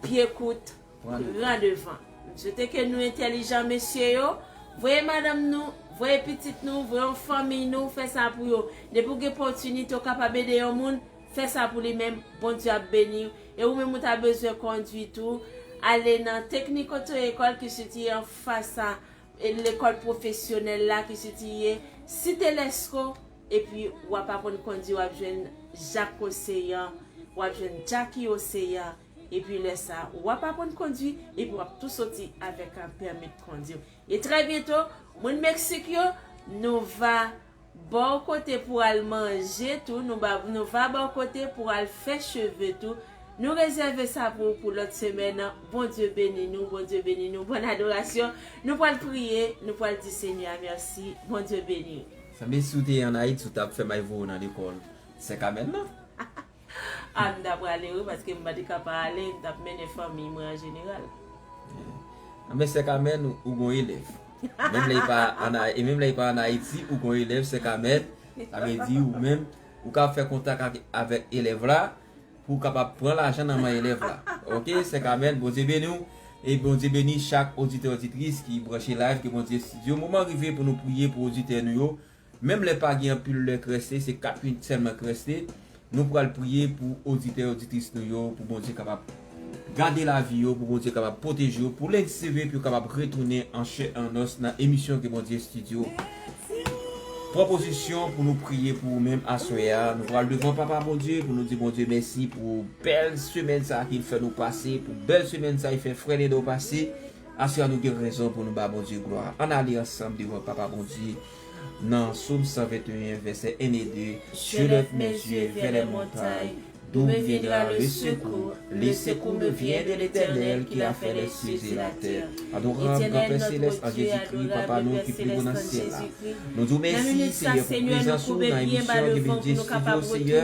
Pye kout, pran devan. M swete ke nou entèlijan, mesye yo. Voye madanm nou, voye pitit nou, voye yon fanmiy nou, fè sa pou yo. Depi w gen opòtinite, w kapab ede yon moun, fè sa pou li menm, Bondye ap beni w. E ou menm ou ta bezwen kondwi tou, ale nan Teknik Oto Ekòl ki sitiye anfas a, e, lekòl pwofesyonèl la ki sitiye Site Lèsko, epi w ap aprann kondwi, w ap jwenn Jak Oseyan, w ap jwenn Jackie Oseyan, epi lè sa, w ap aprann kondwi, epi w ap tou soti avèk, a, pèmi kondwi. E trè byento, moun Meksik yo, nou va ba w kote pou al manje tou, nou ba, nou va ba w kote pou al fè cheve tou. Nou rezève sa pou, pou lòt semèn. Bondye beni nou, Bondye beni nou. Bòn adorasyon. Nou pral priye, nou pral di Senyè a mèsi. Bondye beni w. Sanble si w te an Ayiti, w t ap fè m al voye w nan lekòl Sèkamèn nan. A, m ta prale wi, paske m pa te ka pa ale, m t ap mennen fanmi mwen an jeneral. Anben, Sèkamèn, ou, ou gon elèv. Menm lè li pa an A-, e menm lè li pa an Ayiti, ou gon elèv, Sèkamèn. Sa vle di, ou menm, ou ka fè kontak ak, avèk elèv la, pou w kapab pran lajan nan men elèv la. Oke, Sèkamèn, Bondye beni w. E Bondye beni chak oditè, oditris ki branche live, ke Bondye, si Dye, moman rive pou nou priye pou oditè nou yo. Menm lè pa gen anpil lè k reste, se kat minit sèlman k reste, nou pral priye pou oditè, oditris nou yo, pou Bondye kapab gade lavi yo, pou Bondye kapab pwoteje yo, pou lendi se vre, pou yo kapab retounen an chè an os nan emisyon ke Bondye estidye. Pran pozisyon pou nou priye pou ou menm aswè a. Nou pral devan Papa Bondye pou nou di Bondye mèsi pou bèl semèn sa a ke l fè nou pase, pou bèl semèn sa a l fè frè Nedo pase. Aswè a nou gen rezon pou nou ba Bondye glwa. Ann ale ansanm devan Papa Bondye nan Sòm san venteyen, vèsè en e de. Je lève mes yeux vers les montagnes, d'où me viendra le secours? Le secours me vient de l'Éternel qui a fait les cieux et la terre. Adorab Granpè Selès an Jezikri, Papa nou ki pi wo nan syèl la. Nou di w mèsi, Seyè, pou prezans ou nan emisyon Gen Bondye Estidyo, Seyè.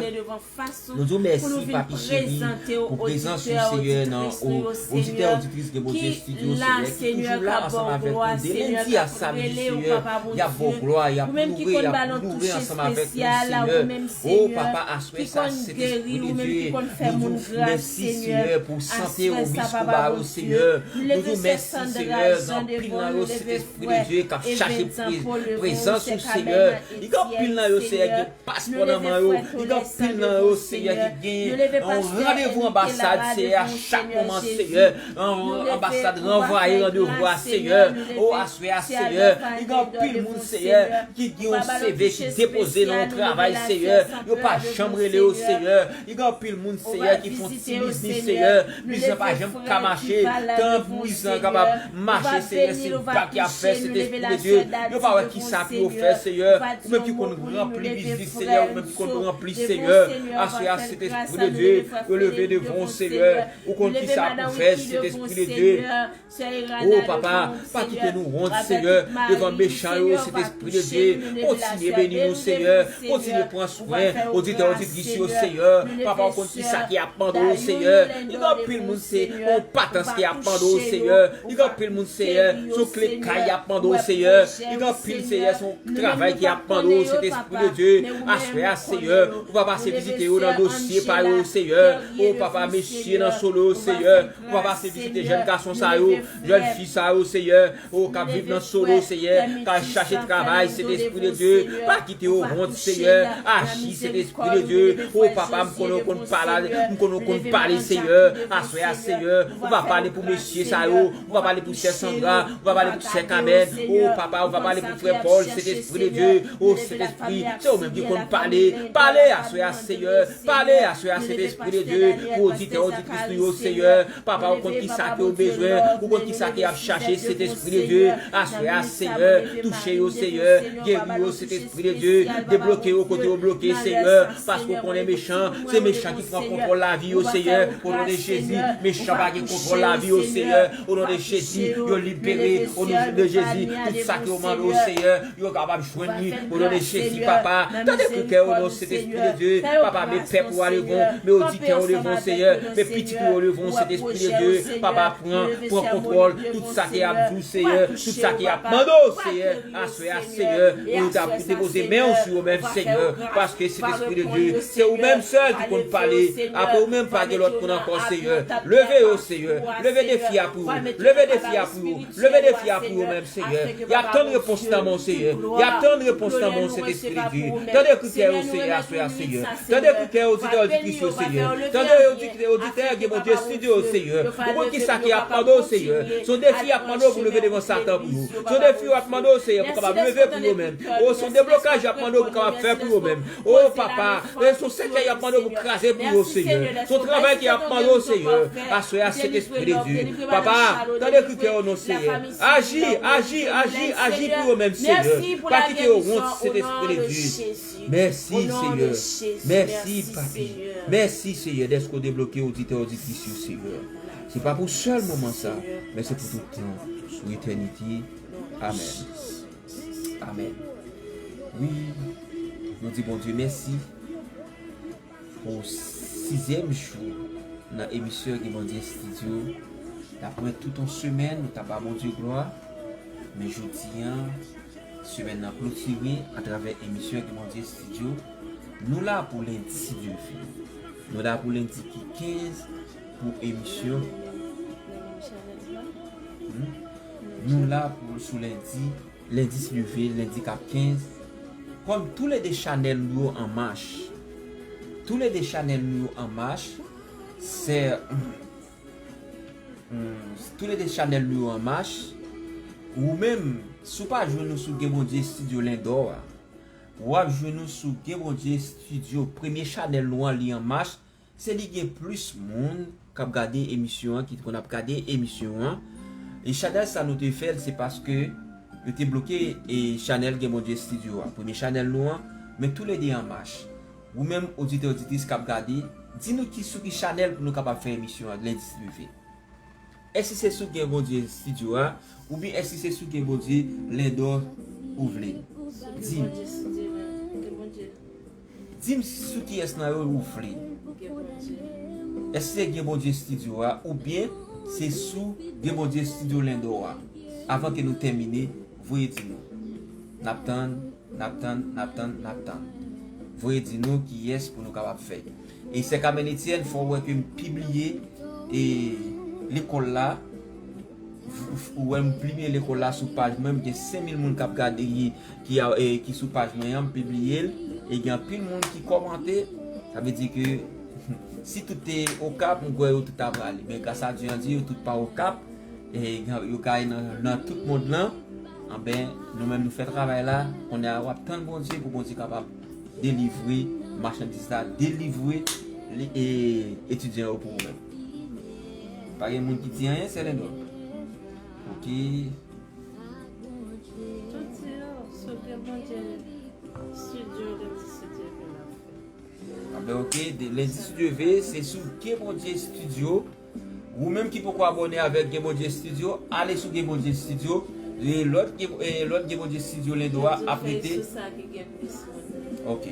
Nou di w mèsi, Papi cheri, pou prezans ou, Seyè, nan o-, oditè, oditris Gen Bondye Estidyo, Seyè, ki toujou la ansanm avèk nou de lendi a samdi, Seyè. Y ap ba w glwa, y ap louwe, y ap loure ansanm avèk nou, Seyè. O Papa, aswè sa, Sentespri de Dye, nou di w mèsi, Seyè, pou sante w, bis ou ba yo, Seyè. Nou di w mèsi, Seyè, gen anpil nan yo, Sentespri de Dye, k ap chache pre-, prezans ou, Seyè. Gen anpil nan yo, Seyè, gen paspò nan men yo. Gen anpil nan yo, Seyè, ki gen yon randevou anbasad, Seyè, a chak moman, Seyè. An-, anbasad ranvwaye randevou a, Seyè. O, aswè a, Seyè. Gen anpil moun, Seyè, ki gen yon C V ki depoze nan yon travay, Seyè. Yo pa janm rele yo, Seyè. Gen anpil moun, Seyè, ki fè yon ti biznis, Seyè. Biznis lan pa janm ka mache. Tan pou biznis lan kapab mache, Seyè, se bak y ap fè, Sentespri de Dye. Yo pa wè kisa pou yo fè, Seyè. Ou menm ki konn ranpli biznis, Seyè. Ou menm ki konn ranpli, Seyè. Aswè a, Sentespri de Dye, yo leve devan w, Seyè. Ou konn kisa pou fè, Sentespri de Dye. O Papa, pa kite nou wont, Seyè, devan mechan yo, Sentespri de Dye. Kontinye beni nou, Seyè. Kontinye pran swen oditè, oditris yo, Seyè. Papa, ou konn kisa ki ap mande w, Seyè. Gen anpil moun, se yon patans ki ap mande w, Seyè. Gen anpil moun, Seyè, se yon kle kay y ap mande w, Seyè. Gen anpil, Seyè, se yon travay ki ap mande w, Sentespri de Dye. Aswè a, Seyè, ou va pase vizite yo nan dosye pa yo, Seyè. O Papa, mesye nan solo yo, Seyè. Ou va pase vizite jèn gason sa yo, jèn fi sa yo, Seyè. O, k ap viv nan solo, Seyè, k al chache travay, Sentespri de Dye. Pa kite yo wont, Seyè. Aji, Sentespri de Dye. O, Papa, m konnen w konn pale, m konnen w konn pale, Seyè. Aswè a, Seyè, ou va pale pou mesye sa yo. Ou va pale pou sè Sandra. Ou va pale pou sè Kamèn. O, Papa, ou va pale pou frè Pòl, Sentespri de Dye. O, Sentespri, se ou menm ki konn pale. Pale aswè a, Seyè. Pale aswè a, Sentespri de Dye, pou oditè, oditris nou yo, Seyè. Papa, ou konn kisa ke yo bezwen, ou konn kisa ke y ap chache, Sentespri de Dye. Aswè a, Seyè, touche yo, Seyè, geri yo, Sentespri de Dye, debloke yo kote yo bloke, Seyè, paske ou konnen mechan, se mechan ki pran kontwòl lavi yo, Seyè. O non de Jezi, mechan pa gen kontwòl lavi yo, Seyè. O non de Jezi, yo libere, o non de Jezi, tout sa ke yo mande w, Seyè, yo kapab jwenn li. O non de Jezi, Papa, tande kri kè yo, non, Sentespri de Dye. Papa, met pèp ou a devan w, met oditè yo devan w, Seyè. Met pitit ou yo devan w, Sentespri de Dye. Papa, pran, pran kontwòl tout sa ki ap di w, Seyè, tout sa ki ap mande w, Seyè. Aswè a, Seyè, pou yo ta depoze men w sou yo menm, Seyè. Paske, Sentespri de Dye, se ou menm sèl ki konn pale. Apre ou menm, pa gen lòt moun ankò, Seyè. Leve yo, Seyè. Leve defi a pou yo. Leve defi a pou yo. Leve defi a pou yo menm, Seyè. Y ap tann repons nan men w, Seyè. Y ap tann repons nan men w, Sentespri de Dye. Tande kri kè yo, Seyè, aswè a, Seyè. Tande kri kè oditè, oditris yo, Seyè. Tande oditè, oditè, Gen Bondye Estidyo yo, Seyè. Ou konn kisa ke y ap mande w, Seyè. Se yon defi y ap mande w pou leve devan Satan pou yo. Se yon defi y ap mande w, Seyè, pou kapab leve pou yo menm. O, se yon deblokaj y ap mande w pou kapab fè pou yo menm. O, Papa, e se yon sèkèy y ap mande w pou kraze pou yo, Seyè. Se yon travay ke y ap mande w, Seyè. Aswè a, Sentespri de Dye. Papa, tande kri kè yo, non, Seyè. Aji, aji, aji, aji pou yo menm, Seyè. Pa kite yo wont, Sentespri de Dye. Mèsi, Seyè. Mèsi, Papi. Mèsi, Seyè, dèske w debloke oditè, oditris yo, Seyè. Se pa pou sèl moman sa, men se pou tout tan, pou etènite. Amèn. Amèn. Wi, nou di Bondye mèsi pou sizyèm jou nan emisyon Gen Bondye Estidyo. Daprè tout yon semèn, nou t ap ba Bondye glwa. Men jodi a, semèn nan klotire atravè emisyon Gen Bondye Estidyo. Nou la pou lendi, si Dye vle. Nou la pou lendi ki kenz pou emisyon. Hmm? Nou la pou, sou lendi, lendi, si Dye vle, lendi k ap kenz. Kòm toulede chanèl nou yo an mach. Toulede chanèl nou yo an mach. Sè, Toulede chanèl nou yo an mach. Ou menm, si w pa jwenn nou sou Gen Bondye Studio Lendò a, w ap jwenn nou sou Gen Bondye Studio, premye chanèl nou an, li an mach. Se li gen plis moun k ap gade emisyon an, ki konn ap gade emisyon an. E chanèl sa nou te fè l, se paske yo te bloke e chanèl Gen Bondye Studio a, premye chanèl nou an, men toulede an mach. Ou menm, oditè, oditris k ap gade, di nou ki sou ki chanèl pou nou kapab fè emisyon an, Lendi si Dye vle. Èske se sou Gen Bondye Studio a, oubyen èske se sou Gen Bondye Lendò ou vle? Di m. Gen Bondye Studio a, Gen Bondye. Di m sou kiyès nan yo ou vle. Gen Bondye. Èske se Gen Bondye Studio a, oubyen se sou Gen Bondye Studio Lendò a? Avan ke nou tèmine, voye di nou. N ap tann, n ap tann, n ap tann, n ap tann. Voye di nou kiyès pou nou kapab fè. E Sè Carmen Etienne, fò w wè ke m pibliye e lekòl la. Ou wè m pibliye lekòl la sou paj mwen, m gen senk mil moun k ap gade ki, ki, a- e, ki sou paj mwen an, m pibliye l. E gen anpil moun ki kòmante. Sa vle di ke si tout te Okap, m kwè yo tout ta prale. Men gras a Dye, an di yo tout pa Okap. E gen- yo kay nan, nan tout mond lan. Anben, nou menm nou fè travay la. Kounye a w ap tann Bondye pou Bondye kapab delivre machandiz la, delivre li- e, etidyan yo pou ou menm. Pa gen moun ki di anyen, Sè Lendò? Ok. Tout di yo, sou Gen Bondye Studio, Lendi si Dye vle n ap fè. Anben, ok, de- Lendi si Dye vle, se sou Gen Bondye Studio. Ou menm ki poko abòne avèk Gen Bondye Studio, ale sou Gen Bondye Studio. E lòt Gen- e lòt Gen Bondye Studio Lendò a ap rete. Sou sa ki gen plis moun. Ok.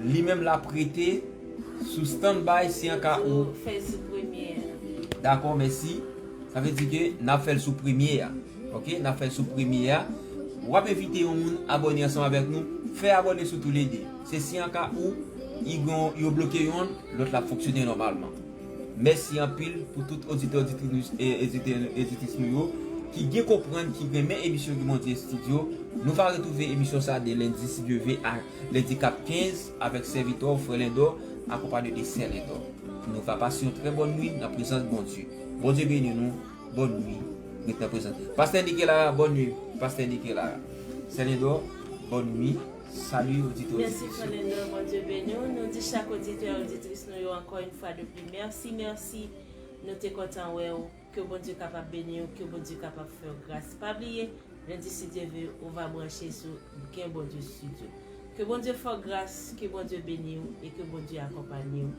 Li menm l ap rete sou standby si an ka ou. Sou Facebook premye a. Dakò, mèsi. Sa vle di ke n ap fè l sou premye a. Ok, n ap fè l sou premye a. W ap envite yon moun abòne ansanm avèk nou. Fè abòne sou toulede. Se si an ka ou, i gon- yo bloke yonn, lòt la ap fonksyone nòmalman. Mèsi anpil pou tout oditè, oditris, e, oditè, oditris nou yo ki gen konprann, ki renmen emisyon Gen Bondye Studio. Nou va retwouve emisyon sa de lendi, si Dye vle, a lendi k ap kenz avèk sèvitè w, frè Lendò, akonpanye de sè Lendò. Nou va pase yon trè bòn nwi nan prezans Bondye. Bondye beni nou. Bòn nwi. Ret nan prezans. Pastè Nick la, bòn nwi. Pastè Nick la. Sè Lendò, bòn nwi. Salut, oditè, oditris. Mèsi, frè Lendò, Bondye beni w. Nou di chak oditè, oditris nou yo ankò yon fwa de pli, mèsi, mèsi. Nou te kontan wè w. Ke Bondye kapab beni w, ke Bondye kapab fè w gras. Pa bliye, lendi, si Dye vle, ou va branche sou Gen Bondye Studio. Ke Bondye fè w gras, ke Bondye beni w e ke Bondye akonpanye w.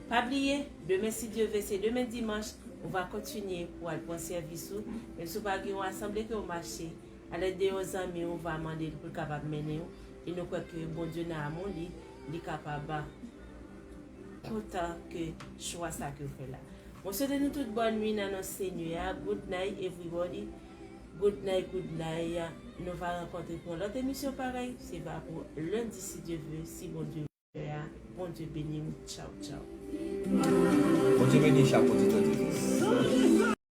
Pa bliye, demen, si Dye vle, se demen dimanch, ou va kontinye pou al pran sèvis ou. Menm si w pa gen yon asanble ke w mache, alèd de yon zanmi w, ou va mande l pou l kapab mennen w. E nou kwè ke Bondye nan amou li, li kapab kontan ke chwa sa ke w fè la. Mwen swete nou tout bòn nwi nan non Senyè a. Good night, everybody. Good night, good night. Nou va rankontre pou yon lòt emisyon parèy. Se va pou lendi, si Dye vle, si Bondye vle a. Bondye beni w. Tchaw, tchaw. Bondye beni chak oditè, oditris.